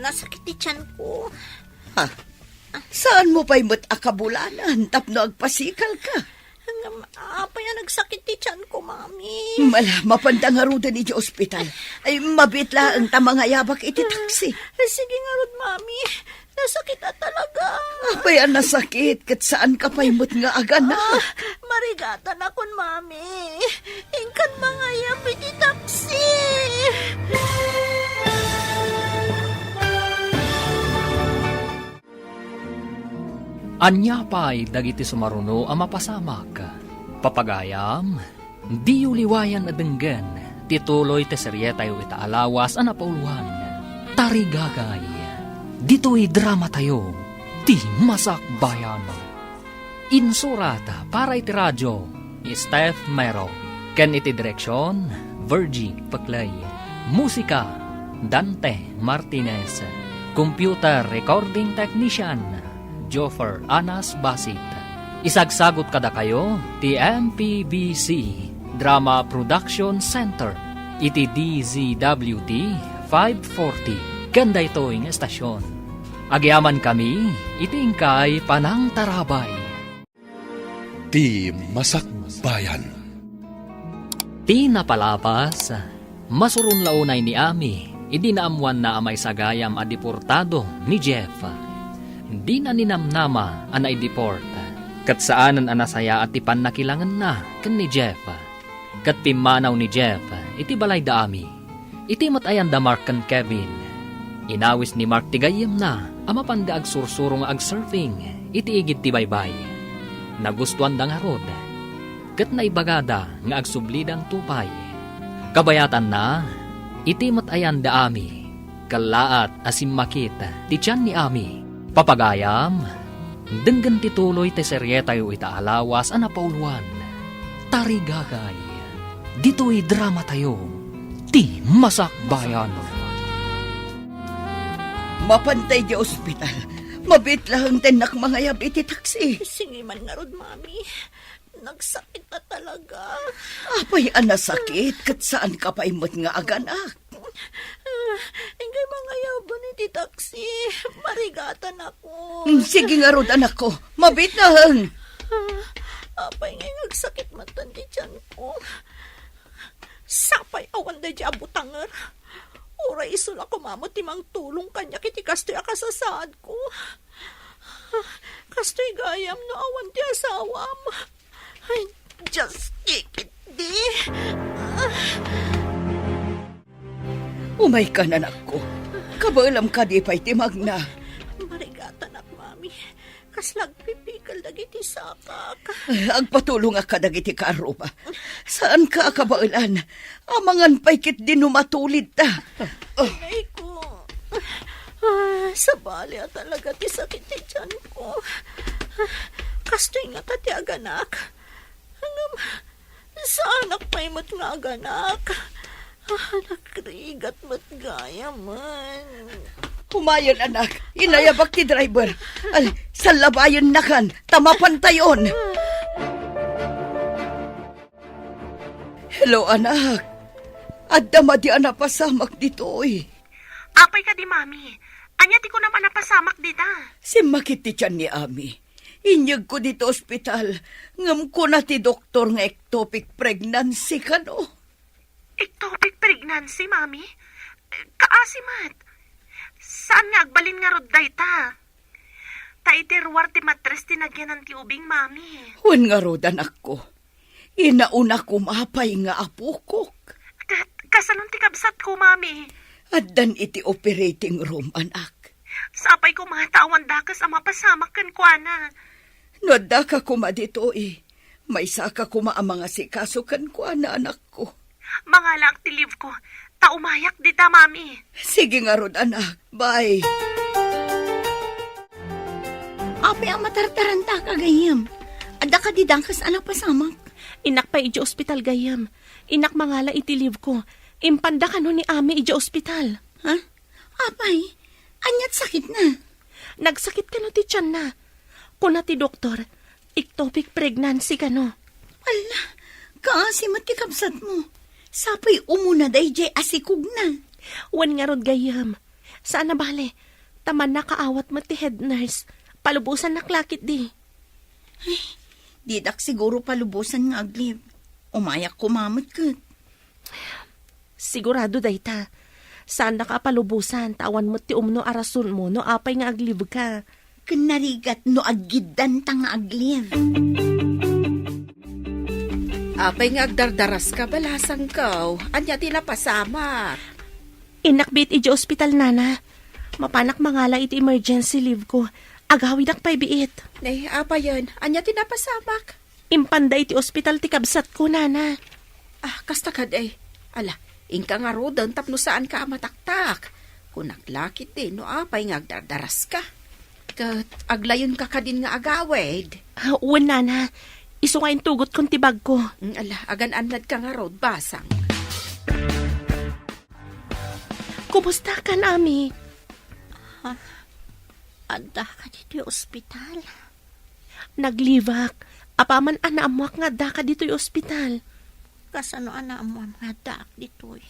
nasakit ti tiyan ko. Ha? Saan mo pa'y met a kabulanan tapno agpasikal ka? Ngem, apay a nagsakit ti tiyan ko, Mami? Mala, mapanda ngaruden iti ospital. Ay, mabit laeng ta mangayabak iti taksi. Sige ngarud, Mami. Nasakit a talaga. Apay a nasakit, ket saan ka pay met nga aganak? Ah, marigatanakon, Mami. Ania pay dagiti sumaruno a mapasamak? Papagayam, diyo liwayan a denggen ti tuloy ti serietayo ita a lawas a napauluan, Tarigagay. Ditoy dramatayo, Ti Masakbayan. Insurat para iti radio, ni Steph Mero. Ken iti direksion, Virgie Peclay. Musika, Dante Martinez. Computer recording technician, Joffer Anas Basit. Isagsagot kadakayo ti M P B C Drama Production Center iti D Z W T five forty ken daytoy nga estasyon. Agyamankami iti inkay panangtarabay. Ti Masakbayan. Ti napalabas, masuron la unay ni Ami idi naammoanna a maisagayam a deportado ni Jeff. Dina ninamnama a naideport, ket saanen a nasayaat ti pannakilangenna ken ni Jeff. Ket pimmanaw ni Jeff iti balay da Ami. Iti met ayan da Mark ken Kevin, inawis ni Mark ti gayyemna a mapanda agsursuro nga agsurfing iti igid ti baybay. Nagustuanda ngarud, ket naibagada nga agsublidanto pay. Kabayatanna, iti met ayan da Ami, kellaat a simmakit ti tian ni Ami. Papagayam, denggen ti tuloy ti serietayo ita a lawas a napauluan, Tarigagay. Ditoy dramatayo, Ti Masakbayan. Mapantay di ospital. Mabiit laeng ti innak mangayab iti taksi. Sige man ngarud, Mami. Nagsakit na talaga. Apay a nasakit, ket saan ka pay met nga aganak? Ah, inkay mangayaban iti taksi. Marigatanakon. Mm, sige ngarud, anakko. Mabiit laeng. Ah, apay ngay nga agsakit met ti tianko? Sapay awan daydi a butanger. Uray isu la koma met ti mangtulong kaniak iti kastoy a kasasaadko. Kastoy gayam no awan ti asawam. Ay, Diyos, kikitdi. Umaykan, anakko. Kabaelam kadi pay ti magna. Marigatanak, Mami. Kasla agpipikel dagiti sakak. Agpatulongak kadagiti kaarruba. Saanka a kabaelan. Amangan pay ketdi no matulidta. Inayko. Ah, sabali a talaga ti sakit ti tianko. Kastoy ngata ti aganak. Ngem, saanak pay met nga aganak. Ah, nagrigat met gayamen. Umayen, anak. Inayabak ti driver. Ay, sallabayennakan ta mapantayon. Hello, anak. Adda madi a napasamak ditoy. Apay kadi, Mami? Ania ti kunam a napasamak dita? Simmakit ti tian ni Ami. Inyegko dita ospital, ngem kuna ti doktor nga ectopic pregnancy kano. Ectopic pregnancy, Mami? Kaasi met. Saan nga agbalin ngarud dayta? Ta iti ruar ti matres ti nagyanan ti ubing, Mami. Wen ngarud, anakko. Inauna koma pay nga apokok. Ket kasanon ti kabsatko, Mami? Addan iti operating room, anak. Sapay koma ta awan dakes a mapasamak kenkuana. No addaka koma ditoy, maysaka koma a mangasikaso kenkuana, anakko. Mangalaak ti leave ko, ta umayak dita, Mami. Sige ngarud, anak. Bye. Apay a matartarantaka, gayyem? Adda kadi dakes a napasamak? Innak pay idiay ospital, gayyem. Innak mangala iti leave ko. Impanda kano ni Ami idiay ospital. Ha? Apay, aniat sakitna? Nagsakit kano ti tianna. Kuna ti doktor, ectopic pregnancy kano. Alla, kaasi met ti kabsatmo. Sapay umuna daydiay a sikogna. Wen ngarud, gayyem. Saan a bale, ta mannakaawat met ti head nurse. Palubosannak la ketdi. Ay, didak siguro palubosan nga ag-leave. Umayak koma met ket. Sigurado dayta. Saannak a palubosan, ta awan met ti umno a rasonmo no apay nga ag-leave ka. Ken narigat no aggiddanta nga ag-leave. Apay nga agdardaraska, balasangko? Ania ti napasamak? Innak biit idiay ospital, nana. Mapanak mangala iti emergency leave ko. Agawidak pay biit. Nay, apayen, ania ti napasamak? Impanda iti ospital ti kabsatko, nana. Ah, kasta kadi. Ala, inka ngaruden tapno saanka a mataktak. Kunak la ketdi no apay nga agdardaraska. Ket aglayonka kadin nga agawid. Ah, wen, nana. Isu nga intugotkon ti bagko. Mm, ala, agan-annadka ngarud, basang. Kumusta kan, Ami? Ha? Addaka ditoy ospital? Naglibak. Apaman a naammoak nga addaka ditoy ospital. Kasano a naammoam nga addaak ditoy?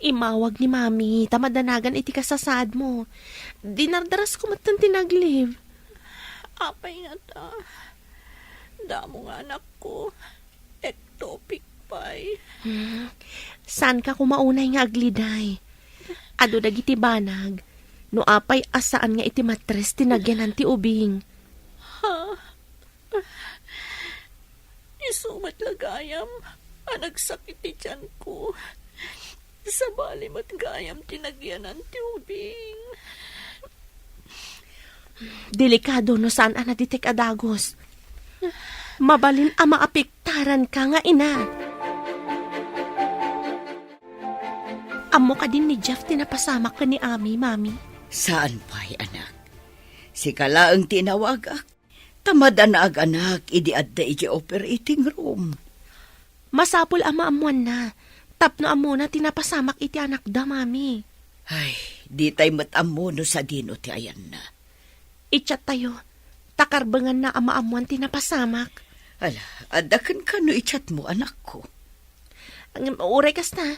Immawag ni Mami, ta madanagan iti kasasaadmo. Dinardarasko metten ti naglib. Apay ngata? Damo nga anakko. Ectopic pay. Hmm. Saanka koma unay nga agliday? Adu dagiti banag, no apay a saan nga iti matres ti nagyanan ti ubing. Ha? Isu met la gayam a nagsakit ti tianko. Sabali met gayam ti nagyanan ti ubing. Delikado no saan a naditek a dagus. Mabalin a maapektaranka nga ina. Ammo kadin ni Jeff ti napasamak ken ni Ami, Mami? Saan pay, anak. Sika laeng ti inawagak. Ta madanagan idi adda iti operating room. Masapul a maammoanna, tapno ammona ti napasamak iti anakda, Mami. Ay, ditay met ammo no sadino ti ayanna. I-chat tayo, ta karbenganna a maammoan ti napasamak. Ala, adda kenka no i-chatmo, anakko. Ngem uray kasta,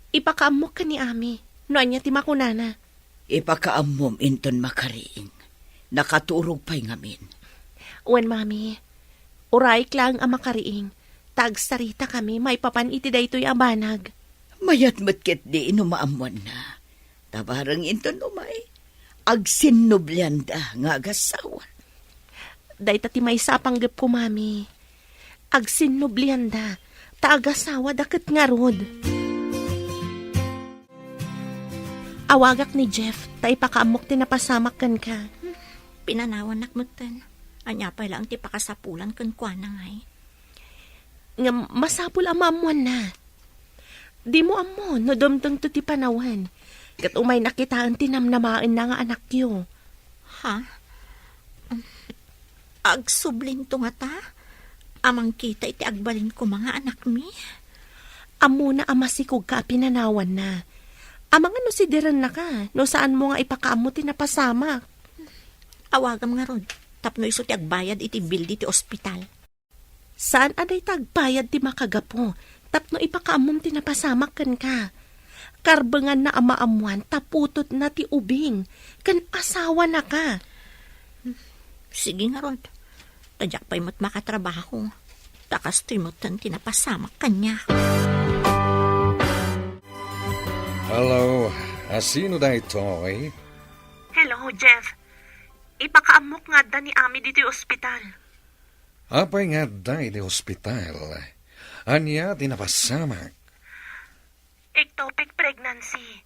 ipakaammok ken ni Ami no ania ti makunana. Ipakaammom inton makariing. Nakaturog pay ngamin. Wen, Mami. Urayek laeng a makariing, ta agsaritakami maipapan iti daytoy a banag. Mayat met ketdi no maammoanna. Ta bareng inton umay, agsinnublianda nga agasawa. Dayta ti maysa a panggepko, Mami. Agsinnublianda, ta agasawada ket ngarud. Awagak ni Jeff, ta ipakaammok ti napasamak kenka. Pinanawannak metten. Ania pay laeng ti pakasapulan kenkuana, ngay? Ngem masapul a maammoanna. Dimo ammo no dumtengto ti panawen, ket umayna kitaen ti namnamaenna nga anakyo. Ha? Agsublinto ngata a mangkita iti agbalin koma nga anakmi? Ammona a masikogka a pinanawanna. Amangan no sidirennaka no saanmo nga ipakaammo ti napasamak. Awagam ngarud, tapno isu ti agbayad iti bill ditoy ospital. Saan a dayta agbayad ti makagapu tapno ipakaammom ti napasamak kenka. Karbenganna a maammoan ta putotna ti ubing ken asawanaka. Sige ngarud, ta diak pay met makatrabaho, ta kastoy metten ti napasamak kaniak. Hello, a sino daytoy? Hello, Jeff. Ipakaammok nga adda ni Ami ditoy ospital. Apay nga adda iti ospital? Ania ti napasamak? Ectopic pregnancy.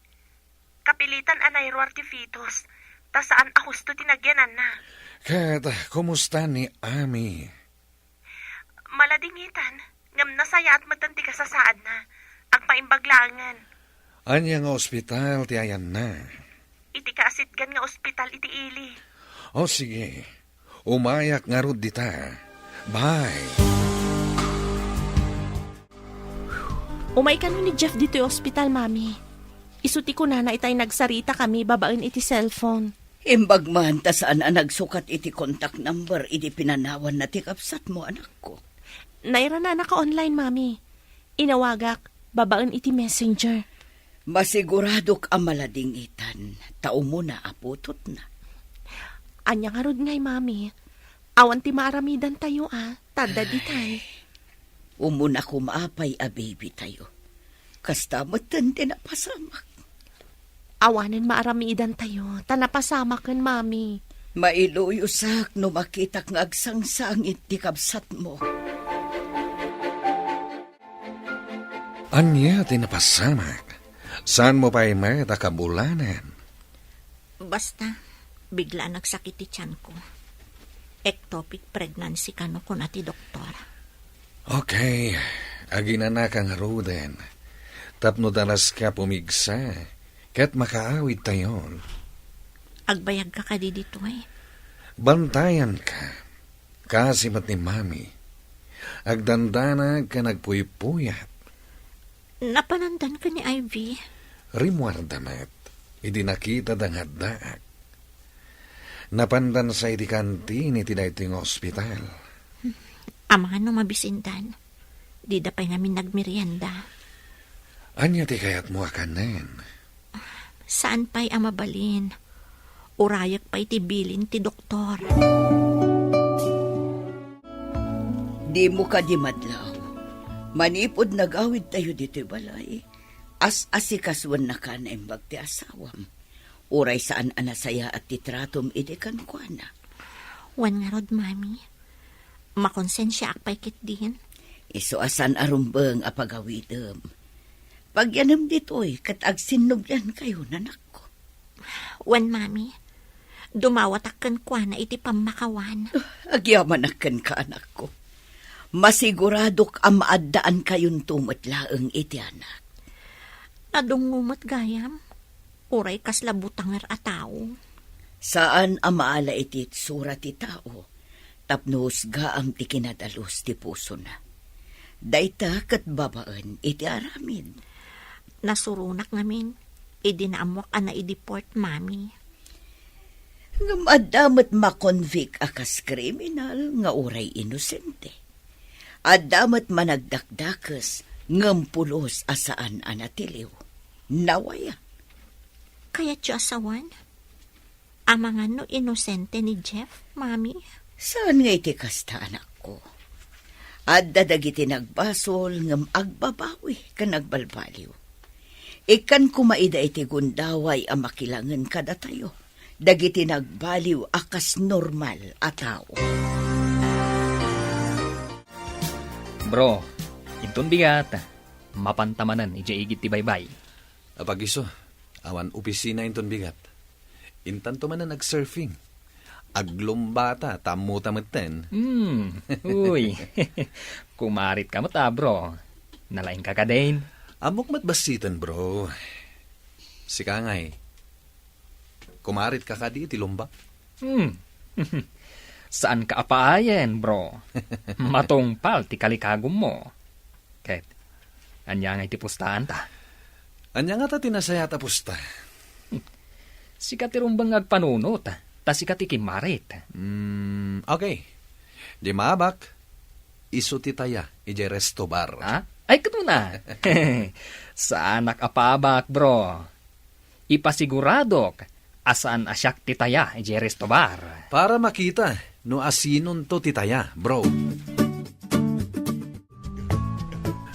Kapilitan a nairuar ti fetus, ta saan a husto ti nagyananna. Ket kumusta ni Ami? Maladingitan, ngem nasayaat metten ti kasasaadna. Agpaimbag laengen. Ania nga ospital ti ayanna? Iti kaasitgan nga ospital iti ili. O, sige. Umayak ngarud dita. Bye. Umay kano ni Jeff ditoy ospital, Mami. Isu ti kunana itay nagsaritakami babaen iti cellphone. Imbag man ta saan a nagsukat iti contact number idi pinanawanna ti kabsatmo, anakko. Nairana a naka-online, Mami. Inawagak babaen iti messenger. Masiguradok a maladingitan ta umuna a putotna. Ania ngarud ngay, Mami? Awan ti maaramidantayo a, ta adda ditay. Ay, umuna koma pay a baby tayo. Kasta metten ti napasamak. Awanen maaramidantayo, ta napasamaken, Mami. Mailuyosak no makitak nga agsangsangit ti kabsatmo. Ania ti napasamak? Saanmo pay met a kabulanen? Basta, Bigla a nagsakit ti tianko. Ectopic pregnancy kano kuna ti doktor. Okay, aginanaka ngaruden. Tapno daraska pumigsa, ket makaawidtayon. Agbayagka kadi ditoy? Bantayanka. Kasi met ni Mami. Agdandanag ken agpuypuyat. Napanandanka ni Ivy? Rimmuarda met, idi nakitada nga addaak. Napandansa iti kantin iti daytoy nga ospital. Amangan no mabisindan. Dida pay ngamin nagmerienda. Ania ti kayatmo a kanen? Saan pay a mabalin. Urayek pay ti bilin ti doktor. Dimo kadi madlaw. Manipud nagawidtayo ditoy balay, as-asikasuennaka a naimbag ti asawam. Uray saan a nasayaat ti tratom idi kenkuana. Wen ngarud, Mami. Makonsensiaak pay ketdin. Isu a saan a rumbeng a pagawidem. Pagyanem ditoy ket agsinnubliankayon, anakko. Wen, Mami. Dumawatak kenkuana iti pammakawan. Agyamanak kenka, anakko. Masiguradok a maaddaankayon met laeng iti anak. Nadungngo met gayam. Uray kasla butanger a tao. Saan a maala iti itsura ti tao tapno husgaam ti kinadalus ti pusona. Dayta ket babaen iti aramid. Nasuronak ngamin idi naammoak a naideport, Mami. Ngem adda met makonvict a kas kriminal nga uray inosente. Adda met managdakdakes ngem pulos a saan a natiliw. Nawaya. Kayatyo a sawen? Amangan no inosente ni Jeff, Mami? Saan nga iti kasta, anakko. Adda dagiti nagbasol ngem agbabawi ken agbalbaliw. Ikkan koma ida iti gundaway a makilangen kadatayo, dagiti nagbaliw a kas normal a tao. Bro, inton bigat, mapanta manen idiay igid ti baybay. Apagiso, awan opisina inton bigat. Intanto manen agsurfing. Aglumbata, ta ammota metten. Hmm, uy. Kumaritka met a, bro. Nalaingka kadin? Ammok met bassiten, bro. Sika ngay, kumaritka kadi iti lumba? Hmm. Saanka a paayen, bro. Matungpal ti kalikagummo. Ket, ania ngay ti pustaanta? Ania ngata ti nasayaat a pusta? Sika ti rumbeng nga agpanunot, ta sika ti kimmarit. Mm, okay. Di maabak, isu ti taya idiay resto bar. Ha? Ay, ket una. Saanak a paabak, bro. Ipasiguradok a saan a siak ti taya idiay resto bar. Para makita no asinonto ti taya, bro.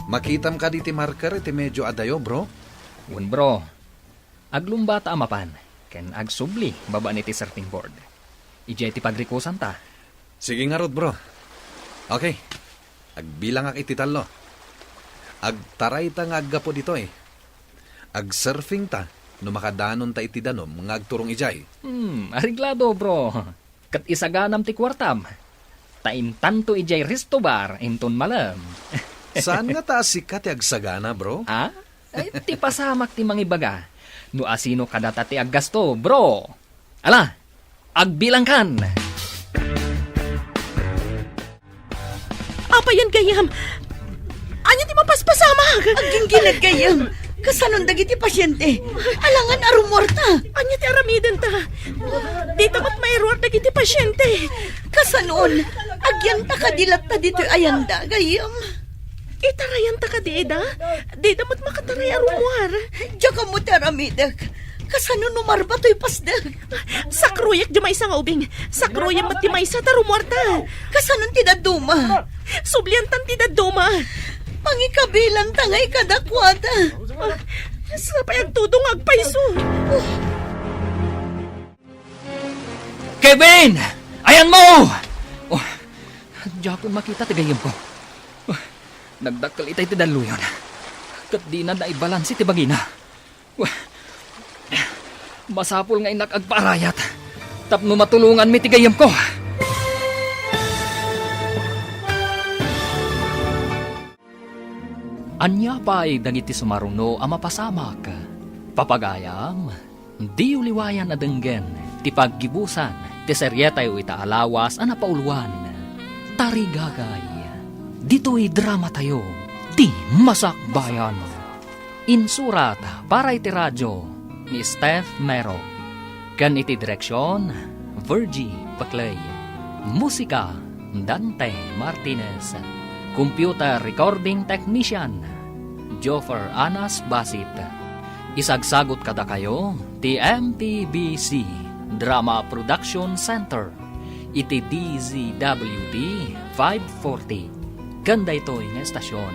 Makitam kadi ti marker iti medio adayo, bro? Wen, bro. Aglumbata a mapan, ken agsubli babaen iti surfing board. Idiay ti pagrikosanta. Sige ngarud, bro. Okay. Agbilangak iti tallo. Agtarayta nga aggapu ditoy. Agsurfingta no makadanonta iti danum nga agturong idiay. Hmm, areglado, bro. Ket isaganam ti kuartam. Ta intanto idiay resto bar inton malem. Saan ngata a sika ti agsagana, bro? Ah? Ay, ti pasamak ti mangibaga. No asino kadata ti aggasto, bro? Ala, agbilangkan! Apayen, gayyem? Ania ti mapaspasamak? Agginggined, gayyem. Kasanon dagiti pasiente? Alangan a rumuarta. Ania ti aramidenta? Dita met mairuar dagiti pasiente. Kasanon? Agyanta kadi latta ditoy ayanda, gayyem? Itarayanta kadi ida? Dida met makataray a rumuar. Diak ammo ti aramidek. Kasano no marba toy pasdek? Sakroyek di maysa nga ubing. Sakroyek met di maysa ta rumuarta. Kasano ti dadduma? Subliantan ti dadduma. Mangikabilanta ngay kadakuada. Ah, sapay agtudong nga agpayso. Kevin! Ayanmo! Oh, diakon makita ti gayyemko. Oh, nagdakkel itay ti dalluyon. Ket dina naibalansi ti bagina. Oh, masapul nga innak agpaarayat. Tapno matulonganmi ti gayyemko. Ania pay dagiti sumaruno a mapasamak? Papagayam, diyo liwayan a denggen ti paggibusan ti serietayo ita a lawas a napauluan, Tarigagay. Ditoy dramatayo, ti Masakbayan. Insurat para iti radio ni Steph Mero, ken iti direksion, Virgie Paclay. Musika, Dante Martinez. Computer recording technician, Joffer Anas Basit. Isagsagot kadakayo ti M P B C Drama Production Center iti D Z W T five forty. Ken daytoy nga estasion,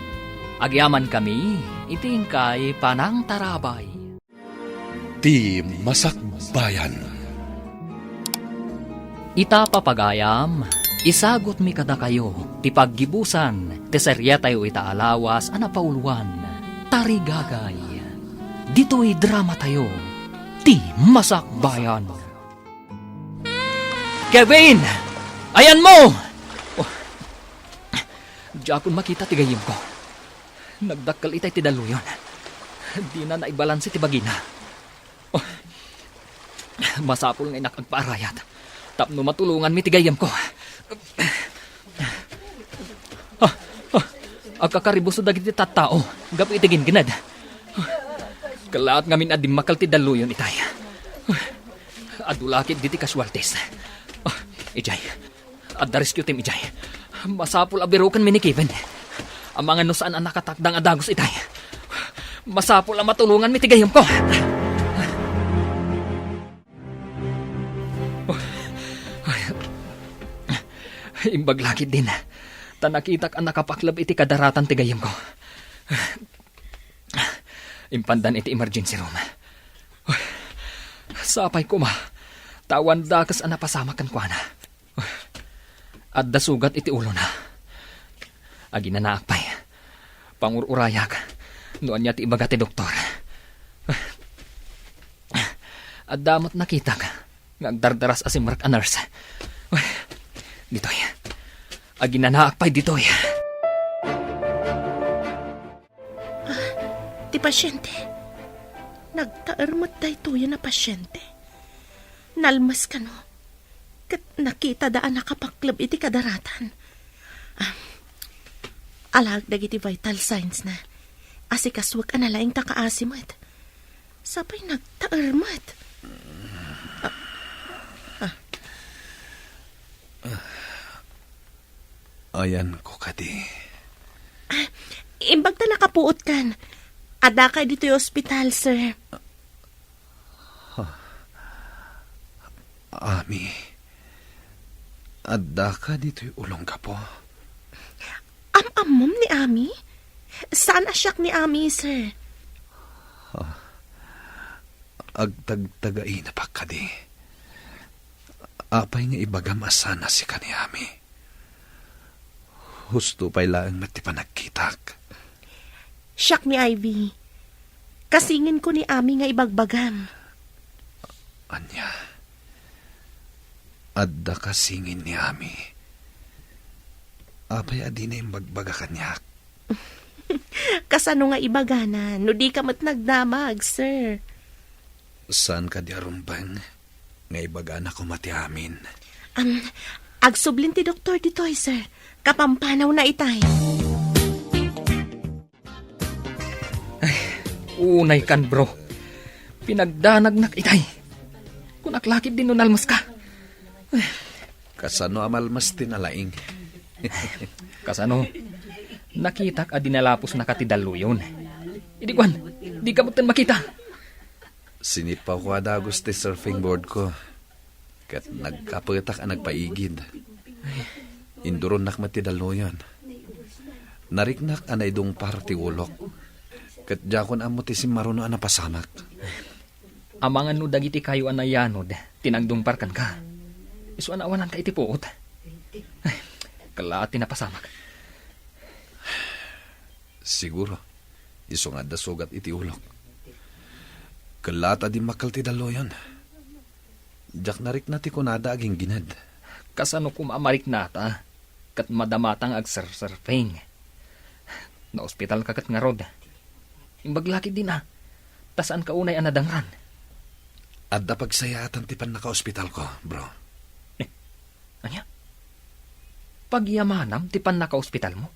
agyamankami iti inkay panangtarabay. Ti Masakbayan. Ita, papagayam, isagutmi kadakayo ti paggibusan ti serietayo ita a lawas a napauluan, Tarigagay. Ditoy dramatayo, ti Masakbayan. Kevin! Ayanmo! Oh. Diakon makita ti gayyemko. Nagdakkel itay ti dalluyon. Dina naibalanse ti bagina. Oh. Masapul nga innak agpaarayat tapno matulonganmi ti gayyemko. Ah, ah, agkakaribuso dagiti tattao gapu iti gingined. Kellaat ngamin a dimmakkel ti dalluyon itay. Adu la ketdi ti casualties. Ah, idiay, adda rescue team idiay. Masapul a birukenmi ni Kevin. Amangan no saan a nakatakdang a dagus itay. Masapul a matulonganmi ti gayyemko. Imbag la ketdin, ta nakitak a nakapakleb iti kadaratan ti gayyemko. Impandan iti emergency room. Sapay koma, ta awan dakes a napasamak kenkuana. Adda sugat iti ulona. Aginanaak pay. Pangur-urayak no ania ti ibaga ti doktor. Adda met nakitak nga agdardaras a simrek a nurse. Ditoy. Aginanaak pay ditoy. Ah, ti pasiente. Nagtaer met daytoyen a pasiente. Nalmes kano. Ket nakitada a nakapakleb iti kadaratan. Ah, alaek dagiti vital signs na. Asikasuek a nalaing ta kaasi met. Sapay nagtaer met. Ah, ah. Ayanko kadi. Ah, imbag ta nakapuotkan. Addaka ditoy ospital, sir. Ami, addaka ditoy ulong gapu? Am-ammom ni Ami? Saan a siak ni Ami, sir? Agtagtagainapak kadi. Apay nga ibagam a saan a sika ni Ami? Husto pay laeng met ti panagkitak. Siak ni Ivy. Kasinginko ni Ami nga ibagbagam. Ania? Adda kasingin ni Ami? Apay a dina imbagbaga kaniak? Kasano nga ibagana no dika met nagdamag, sir? Saan kadi a rumbeng nga ibagana koma ti amin? Am, agsublin ti doktor ditoy, sir. Kapampanawna itay. Ay, unay kan, bro. Pinagdanagnak itay. Kunak lakit din no nalmas ka. Kasano a malmas ti nalaing? Kasano? Nakitak a dinalapos na ka ti dalluyon. Idi kuan, di ka butten makita. Sinipawko a dagus ti surfing board ko, ket nagkapetak a nagpaigid. Induronnak met ti dalluyon. Nariknak a naidungpar ti ulok, ket diakon ammo ti simmaruno a napasamak. Amangan no dagiti kayo a nayanod ti nangdungpar kenka. Isu a naawananka iti puot. Ay, kalaat ti napasamak. Siguro, isu nga adda sugat iti ulok. Kalaat a dimmakkel ti dalluyon. Diak narikna ti kunada a ginggined. Kasano koma a mariknata? Ket madamata nga agserserfing. Naospitalka ket ngarud. Imbag la ketdin a, ta saanka unay a nadangran. Adda pagsayaatan ti pannakaospitalko, bro. Eh, ania? Pagyamanam ti pannakaospitalmo?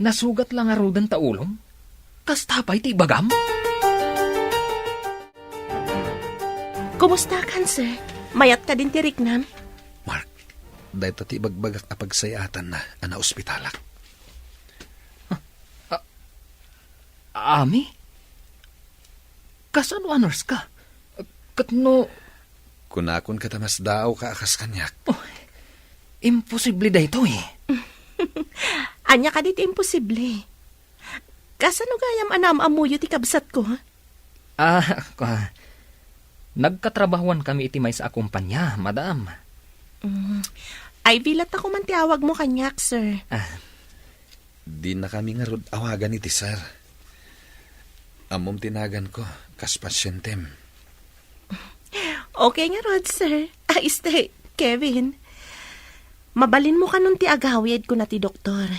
Nasugat la ngaruden ta ulom? Kasta pay ti ibagam? Kumustakan, sir? Mayat kadin ti riknam? Mark, dayta ti ibagbagak a pagsayaatanna a naospitalak. Ah, Ami? Kasano a nurse ka? Ket no Kunakon ket a masdaawka a kas kaniak. Oh, imposible daytoy. Ania kadi ti imposible? Kasano gayam a naam-ammoyo ti kabsatko, ha? Ah, ka-, nagkatrabahoan kami iti maysa a kumpanya, madam. Mm. Ivy latta koma ti awagmo kaniak, sir. Ah. Dinakami ngarud awagan iti sir. Ammom ti naganko, kas pasientem. Okay ngarud, sir. Ah, este, Kevin. Mabalinmo kanon ti agawid, kuna ti doktor.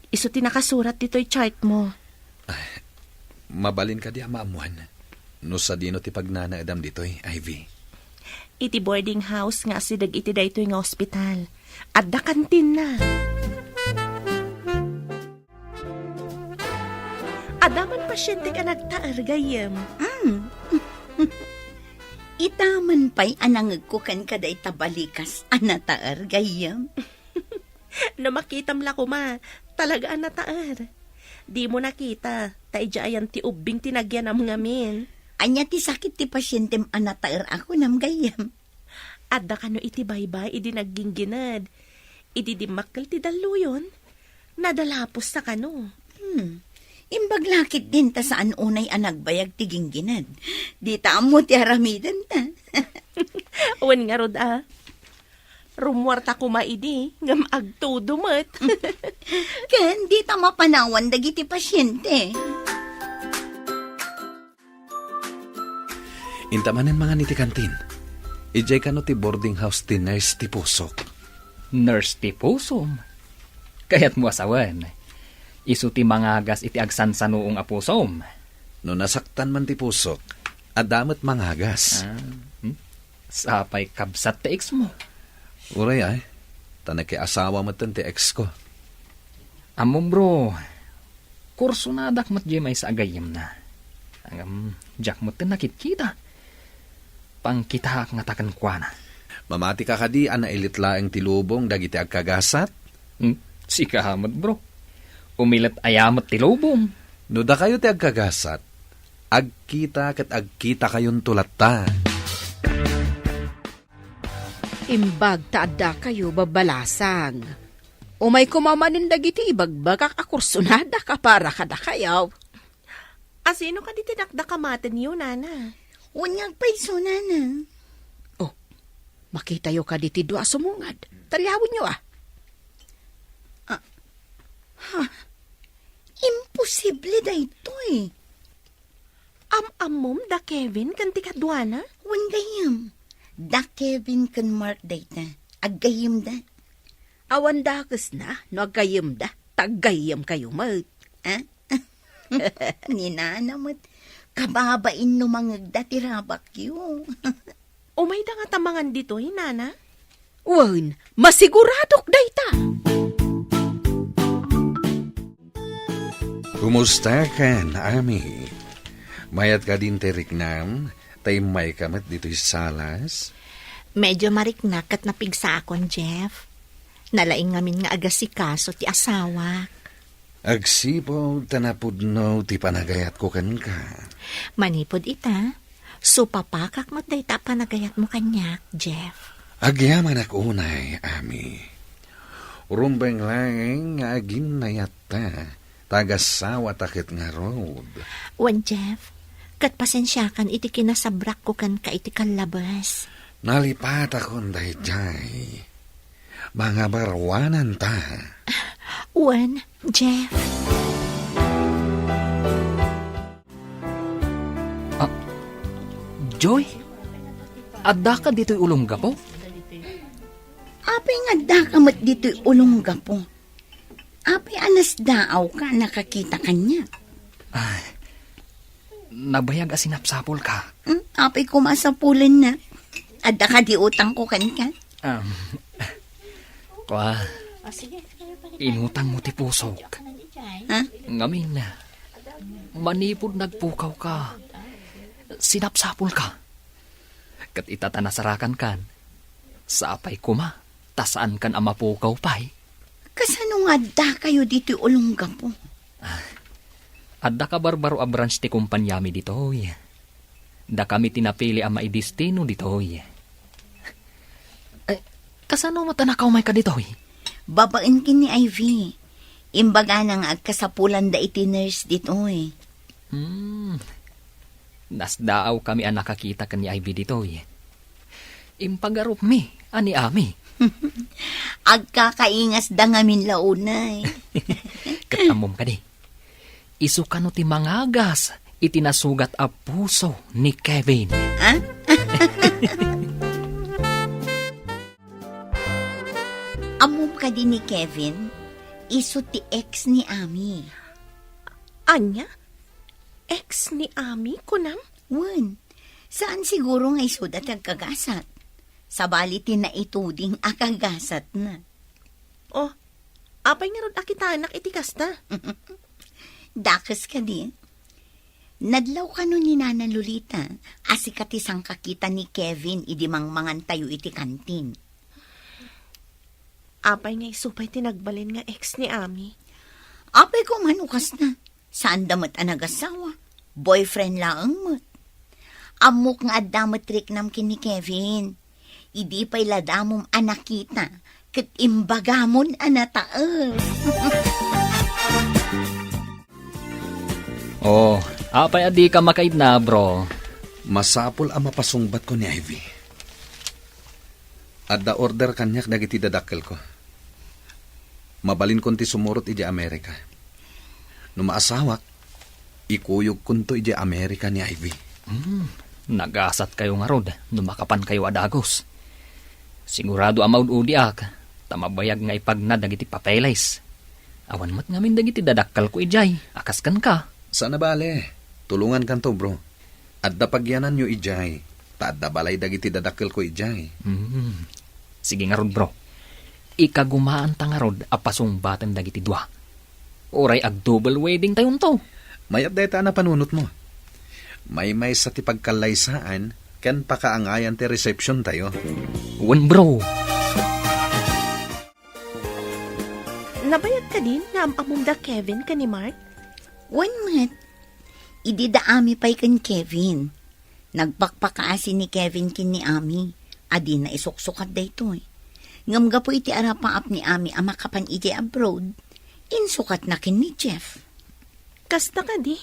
Isu ti nakasurat ditoy chartmo. Ay, mabalin kadi a maammoan no sadino ti pagnanaedam ditoy, Ivy? Iti boarding house nga asideg iti daytoy nga ospital, adda kantinna. Adda man pasientek a nagtaer, gayyem. Mm. Ita man pay a nangegko kenka dayta balikas a nataer, gayyem. No makitam la koma, talaga a nataer. Dimo nakita, ta idiay ayan ti ubbing ti nagyanam ngamin. Ania ti sakit ti pasientem a nataer a kunam, gayyem? Adda kano iti baybay idi nagginggined. Idi dimmakkel ti dalluyon, nadalapos ta kano. Hmm. Imbag la ketdin ta saan unay a nagbayag ti ginggined. Dita ammo ti aramidenta. Wen ngarud a. Rummuarta koma idi, ngem agtudo met. Ken dita mapanawan dagiti pasiente. Inta manen mangan iti kantin. Idiay kano ti boarding house ti nurse ti pusok. Nurse ti pusom? Kayatmo a sawen, isu ti mangagas iti agsansanuong a pusom. No nasaktan man ti pusok, adda met mangagas. Ah, hmm? Sapay kabsat ti ex mo. Uray ay, ta nakiasawa metten ti ex ko. Ammom, bro, kursonadak met diay maysa a gayyemna. Ngem, diak metten nakitkita. Pangkitaak ngata kenkuana. Mamatika kadi a nailet laeng ti lubong dagiti agkagasat? Hmm, sika met, bro. Umilet aya met ti lubong? No dakayo ti agkagasat, agkita ket agkitakayonto latta. Imbag ta addakayo babbalasang. Umay koma manen dagiti ibagbagak a kursonadak a para kadakayo. Asino kadi ti dakdakamatenyo, nana? Wen nga agpayso, nana. Oh, makitayo kadi ti dua a sumungad. Taliawenyo, a. Ah, ha? Imposible daytoy. Am-ammom da Kevin ken ti kaduana? Wen gayyem. Da Kevin ken Mark dayta. Aggayyemda. Awan dakesna no aggayyemda. Ta aggayyemkayo met. Ah? Ni nana met. Kababain no mangegda ti rabakyo. Umayda ngata mangan ditoy, nana? Wen, masiguradok dayta. Kumustakan, Ami? Mayat kadin ti riknam, ta immayka met ditoy salas? Medyo mariknak ket napigsaakon, Jeff. Nalaing ngamin nga agasikaso ti asawak. Agsipud ta napudno ti panagayatko kenka. Manipud ita, supapakak met dayta a panagayatmo kaniak, Jeff. Agyamanak unay, Ami. Rumbeng laeng nga aginnayatta, ta agasawata ket ngarud. Wen, Jeff, ket pasensiakan iti kinasabrakko kenka iti kallabes. Nalipatakon daydiay. Mangabaruananta. Wen, Jeff. Ah, Joy? Addaka ditoy Olongapo? Apay nga addaka met ditoy Olongapo? Apay a nasdaawka a nakakita kaniak? Ay, nabayag a sinapsapulka. Hmm, apay koma a sapulennak? Adda kadi utangko kenka? Um, kua, inutangmo ti pusok. Ha? Ngamin, manipud nagpukawka, sinapsapulka. Ket ita ta nasarakankan, sapay koma ta saankan a mapukaw pay. Kasano nga addakayo ditoy Olongapo? Ah, adda kabarbaro a branch ti kompaniami ditoy. Dakami ti napili a maidestino ditoy. Eh, kasano met a nakaumayka ditoy? Babaen ken ni Ivy. Imbagana nga agkasapulanda iti nurse ditoy. Hmm. Nasdaawkami a nakakita ken ni Ivy ditoy. Impagarupmi a ni Ami. Agkakaingasda ngamin la unay. Ket ammom kadi, isu kano ti mangagas iti nasugat a puso ni Kevin. Ha? Ammom kadi ni Kevin, isu ti ex ni Ami. Ania? Ex ni Ami, kunam? Wen, saan siguro nga isuda ti agkagasat. Sabali ti naituding a kagasatna. Oh, apay ngarud a kitaennak iti kasta? Dakes kadi. Nadlaw kano ni Nana Lolita a sika ti sangkakita ni Kevin idi mangmangantayo iti kantin. Apay nga isu pay ti nagbalin nga ex ni Ami? Apay ko man no kasta. Saanda met a nagasawa. Boyfriend laeng met. Ammok nga adda met riknam ken ni Kevin. Idi pay la damom a nakita, ket imbagamon a nataes. Oh, apay a dika makaidna, bro? Masapul a mapasungbatko ni Ivy. Adda order kaniak dagiti dadakkelko. Mabalinkon ti sumurot idiay Amerika. No maasawak, ikuyogkonto idiay Amerika ni Ivy. Hmm, nagasatkayo ngarud no makapankayo a dagus. Sigurado a maud-udiak, ta mabayag nga ipagna dagiti papeles. Awan met ngamin dagiti dadakkelko idiay, a kas kenka. Saan a bale, tulongankanto, bro. Adda pagyananyo idiay, ta adda balay dagiti dadakkelko idiay. Hmm. Sige ngarud, bro. Ikagumaanta ngarud a pasungbaten dagiti dua. Uray ag-double wedding tayonto. Mayat dayta a napanunotmo. Maymaysa ti pagkallaysaan ken pakaangayan ti resepsiontayo. Wen, bro. Nabayag kadin nga am-ammom da Kevin ken ni Mark? Wen met. Idi da Ami pay ken Kevin. Nagpakpakaasi ni Kevin ken ni Ami a dina isuksukat daytoy. Ngem gapu iti arapaap ni Ami a makapan idiay abroad, insukatna ken ni Jeff. Kasta kadi?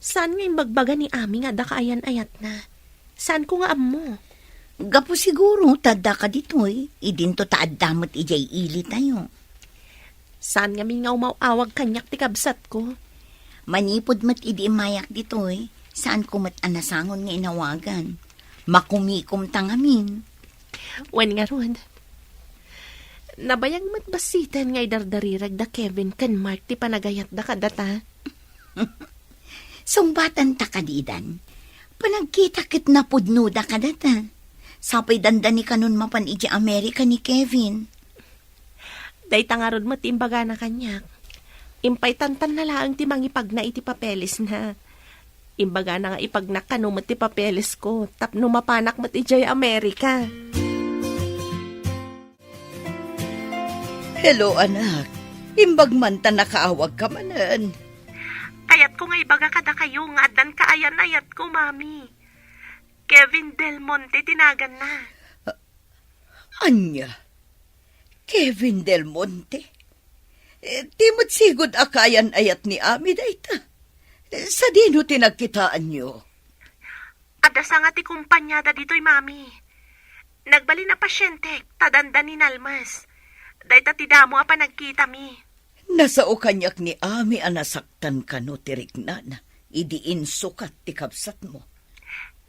Saan nga imbagbaga ni Ami nga adda kaayan-ayatna? Saanko nga ammo. Gapu siguro ta adda kaditoy, idinto ta adda met idiay ilitayo. Saan ngamin nga umaw-awag kaniak ti kabsatko? Manipud met idi immayak ditoy, saanko met a nasangon nga inawagan. Makumikomta ngamin. Wen ngarud, nabayag met bassiten nga idardarirag da Kevin ken Mark ti panagayatda kadata. Sungbatanta kadi, Dan. Panagkita ket napudnoda kadata. Sapay dandani kanon mapan idiay Amerika ni Kevin. Dayta ngarud met ti imbagana kaniak. Impay tantanna laeng ti mangipagna iti papelesna. Imbagana nga ipagnak kano met ti papelesko tapno mapanak met idiay Amerika. Hello, anak. Imbag man ta nakaawagka manen. Kayatko nga ibaga kadakayo nga addan kaayan-ayatko, Mami. Kevin Del Monte ti naganna. Ania? Kevin Del Monte? Eh, ti met sigud a kaayan-ayat ni Ami dayta. Eh, sadino ti nagkitaanyo? Adda sanga ti kompaniada ditoy, Mami. Nagbalin a pasientek ta dandani nalmes. Dayta ti damo a panagkitami. Nasao kaniak ni Ami a nasaktan kano ti riknana idi insukat ti kabsatmo.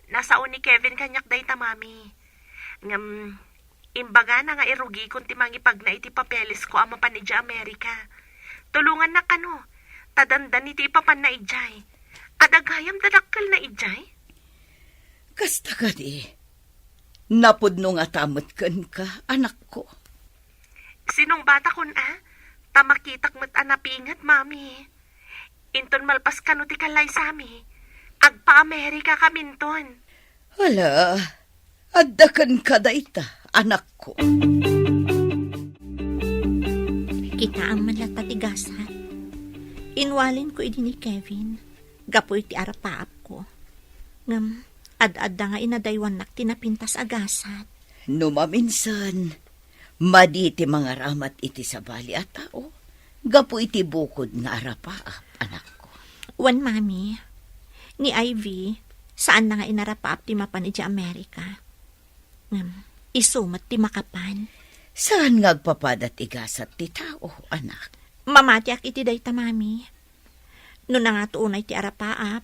Nasao ni Kevin kaniak dayta, Mami. Ngem, imbagana nga irugikon ti mangipagna iti papelesko a mapan idiay Amerika. Tulongannak kano, ta dandani ti ipapanna idiay. Adda gayam dakkelna idiay? Kasta kadi, napudno ngata met kenka, anakko. Sinungbatakon a, ta makitak met a napinget, Mami. Inton malpas kano ti kallaysami, agpa-Amerikakaminton. Ala, adda kenka dayta, anakko. Kitaem man latta ti gasat. Inwalinko idi ni Kevin, gapu iti arapaapko. Ngem, ad-adda nga inadaywannak ti napintas a gasat. No maminsan, madi ti mangaramat iti sabali a tao gapu iti bukod nga arapaap, anakko. Wen, Mami, ni Ivy, saanna nga inarapaap ti mapan idiay Amerika. Ngem, isu met ti makapan. Saan nga agpapada ti gasat ti tao, anak? Mamatiak iti dayta, Mami. No nangato unay ti arapaap,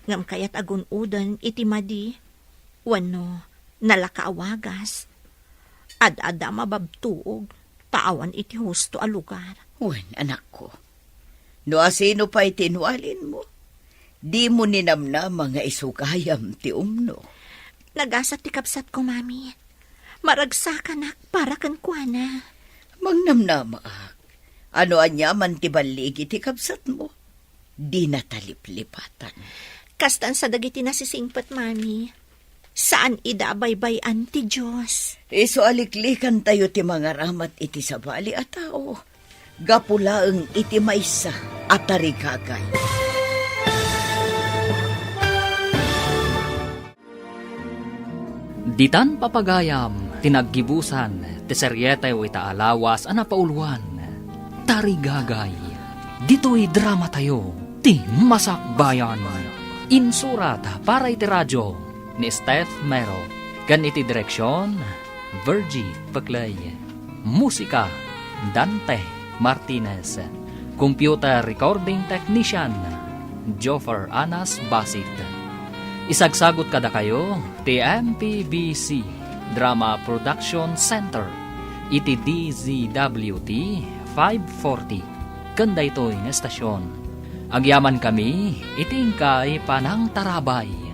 ngem kayat a gun-oden iti madi, wenno nalaka a wagas, ad-adda a mababtuog ta awan iti husto a lugar. Wen, anakko, no asino pay ti inwalinmo, dimo ninamnama nga isu gayam ti umno. Nagasat ti kabsatko, Mami. Maragsakanak para kenkuana. Mangnamnamaak. Ano aniaman ti balligi ti kabsatmo? Dina ta liplipatan. Kastan sa dagiti nasisingpet, Mami. Saan ida a baybay-an ti Dios. Isu a liklikantayo ti mangaramat iti sabali a tao. Gapu laeng iti maysa a tarigagay. Ditan papagayam ti naggibusan ti serieteyo ita a lawas a napauluan, Tarigagay. Ditoy dramatayo ti Masakbayan. Insurat para iti radio ni Steph Mero ken iti direksion, Virgie Peclay. Musika, Dante Martinez. Computer recording technician, Joffer Anas Basit. Isagsagut kadakayo ti M P B C Drama Production Center iti D Z W T five forty. Ken daytoy nga estasion, agyamankami iti inkay panangtarabay.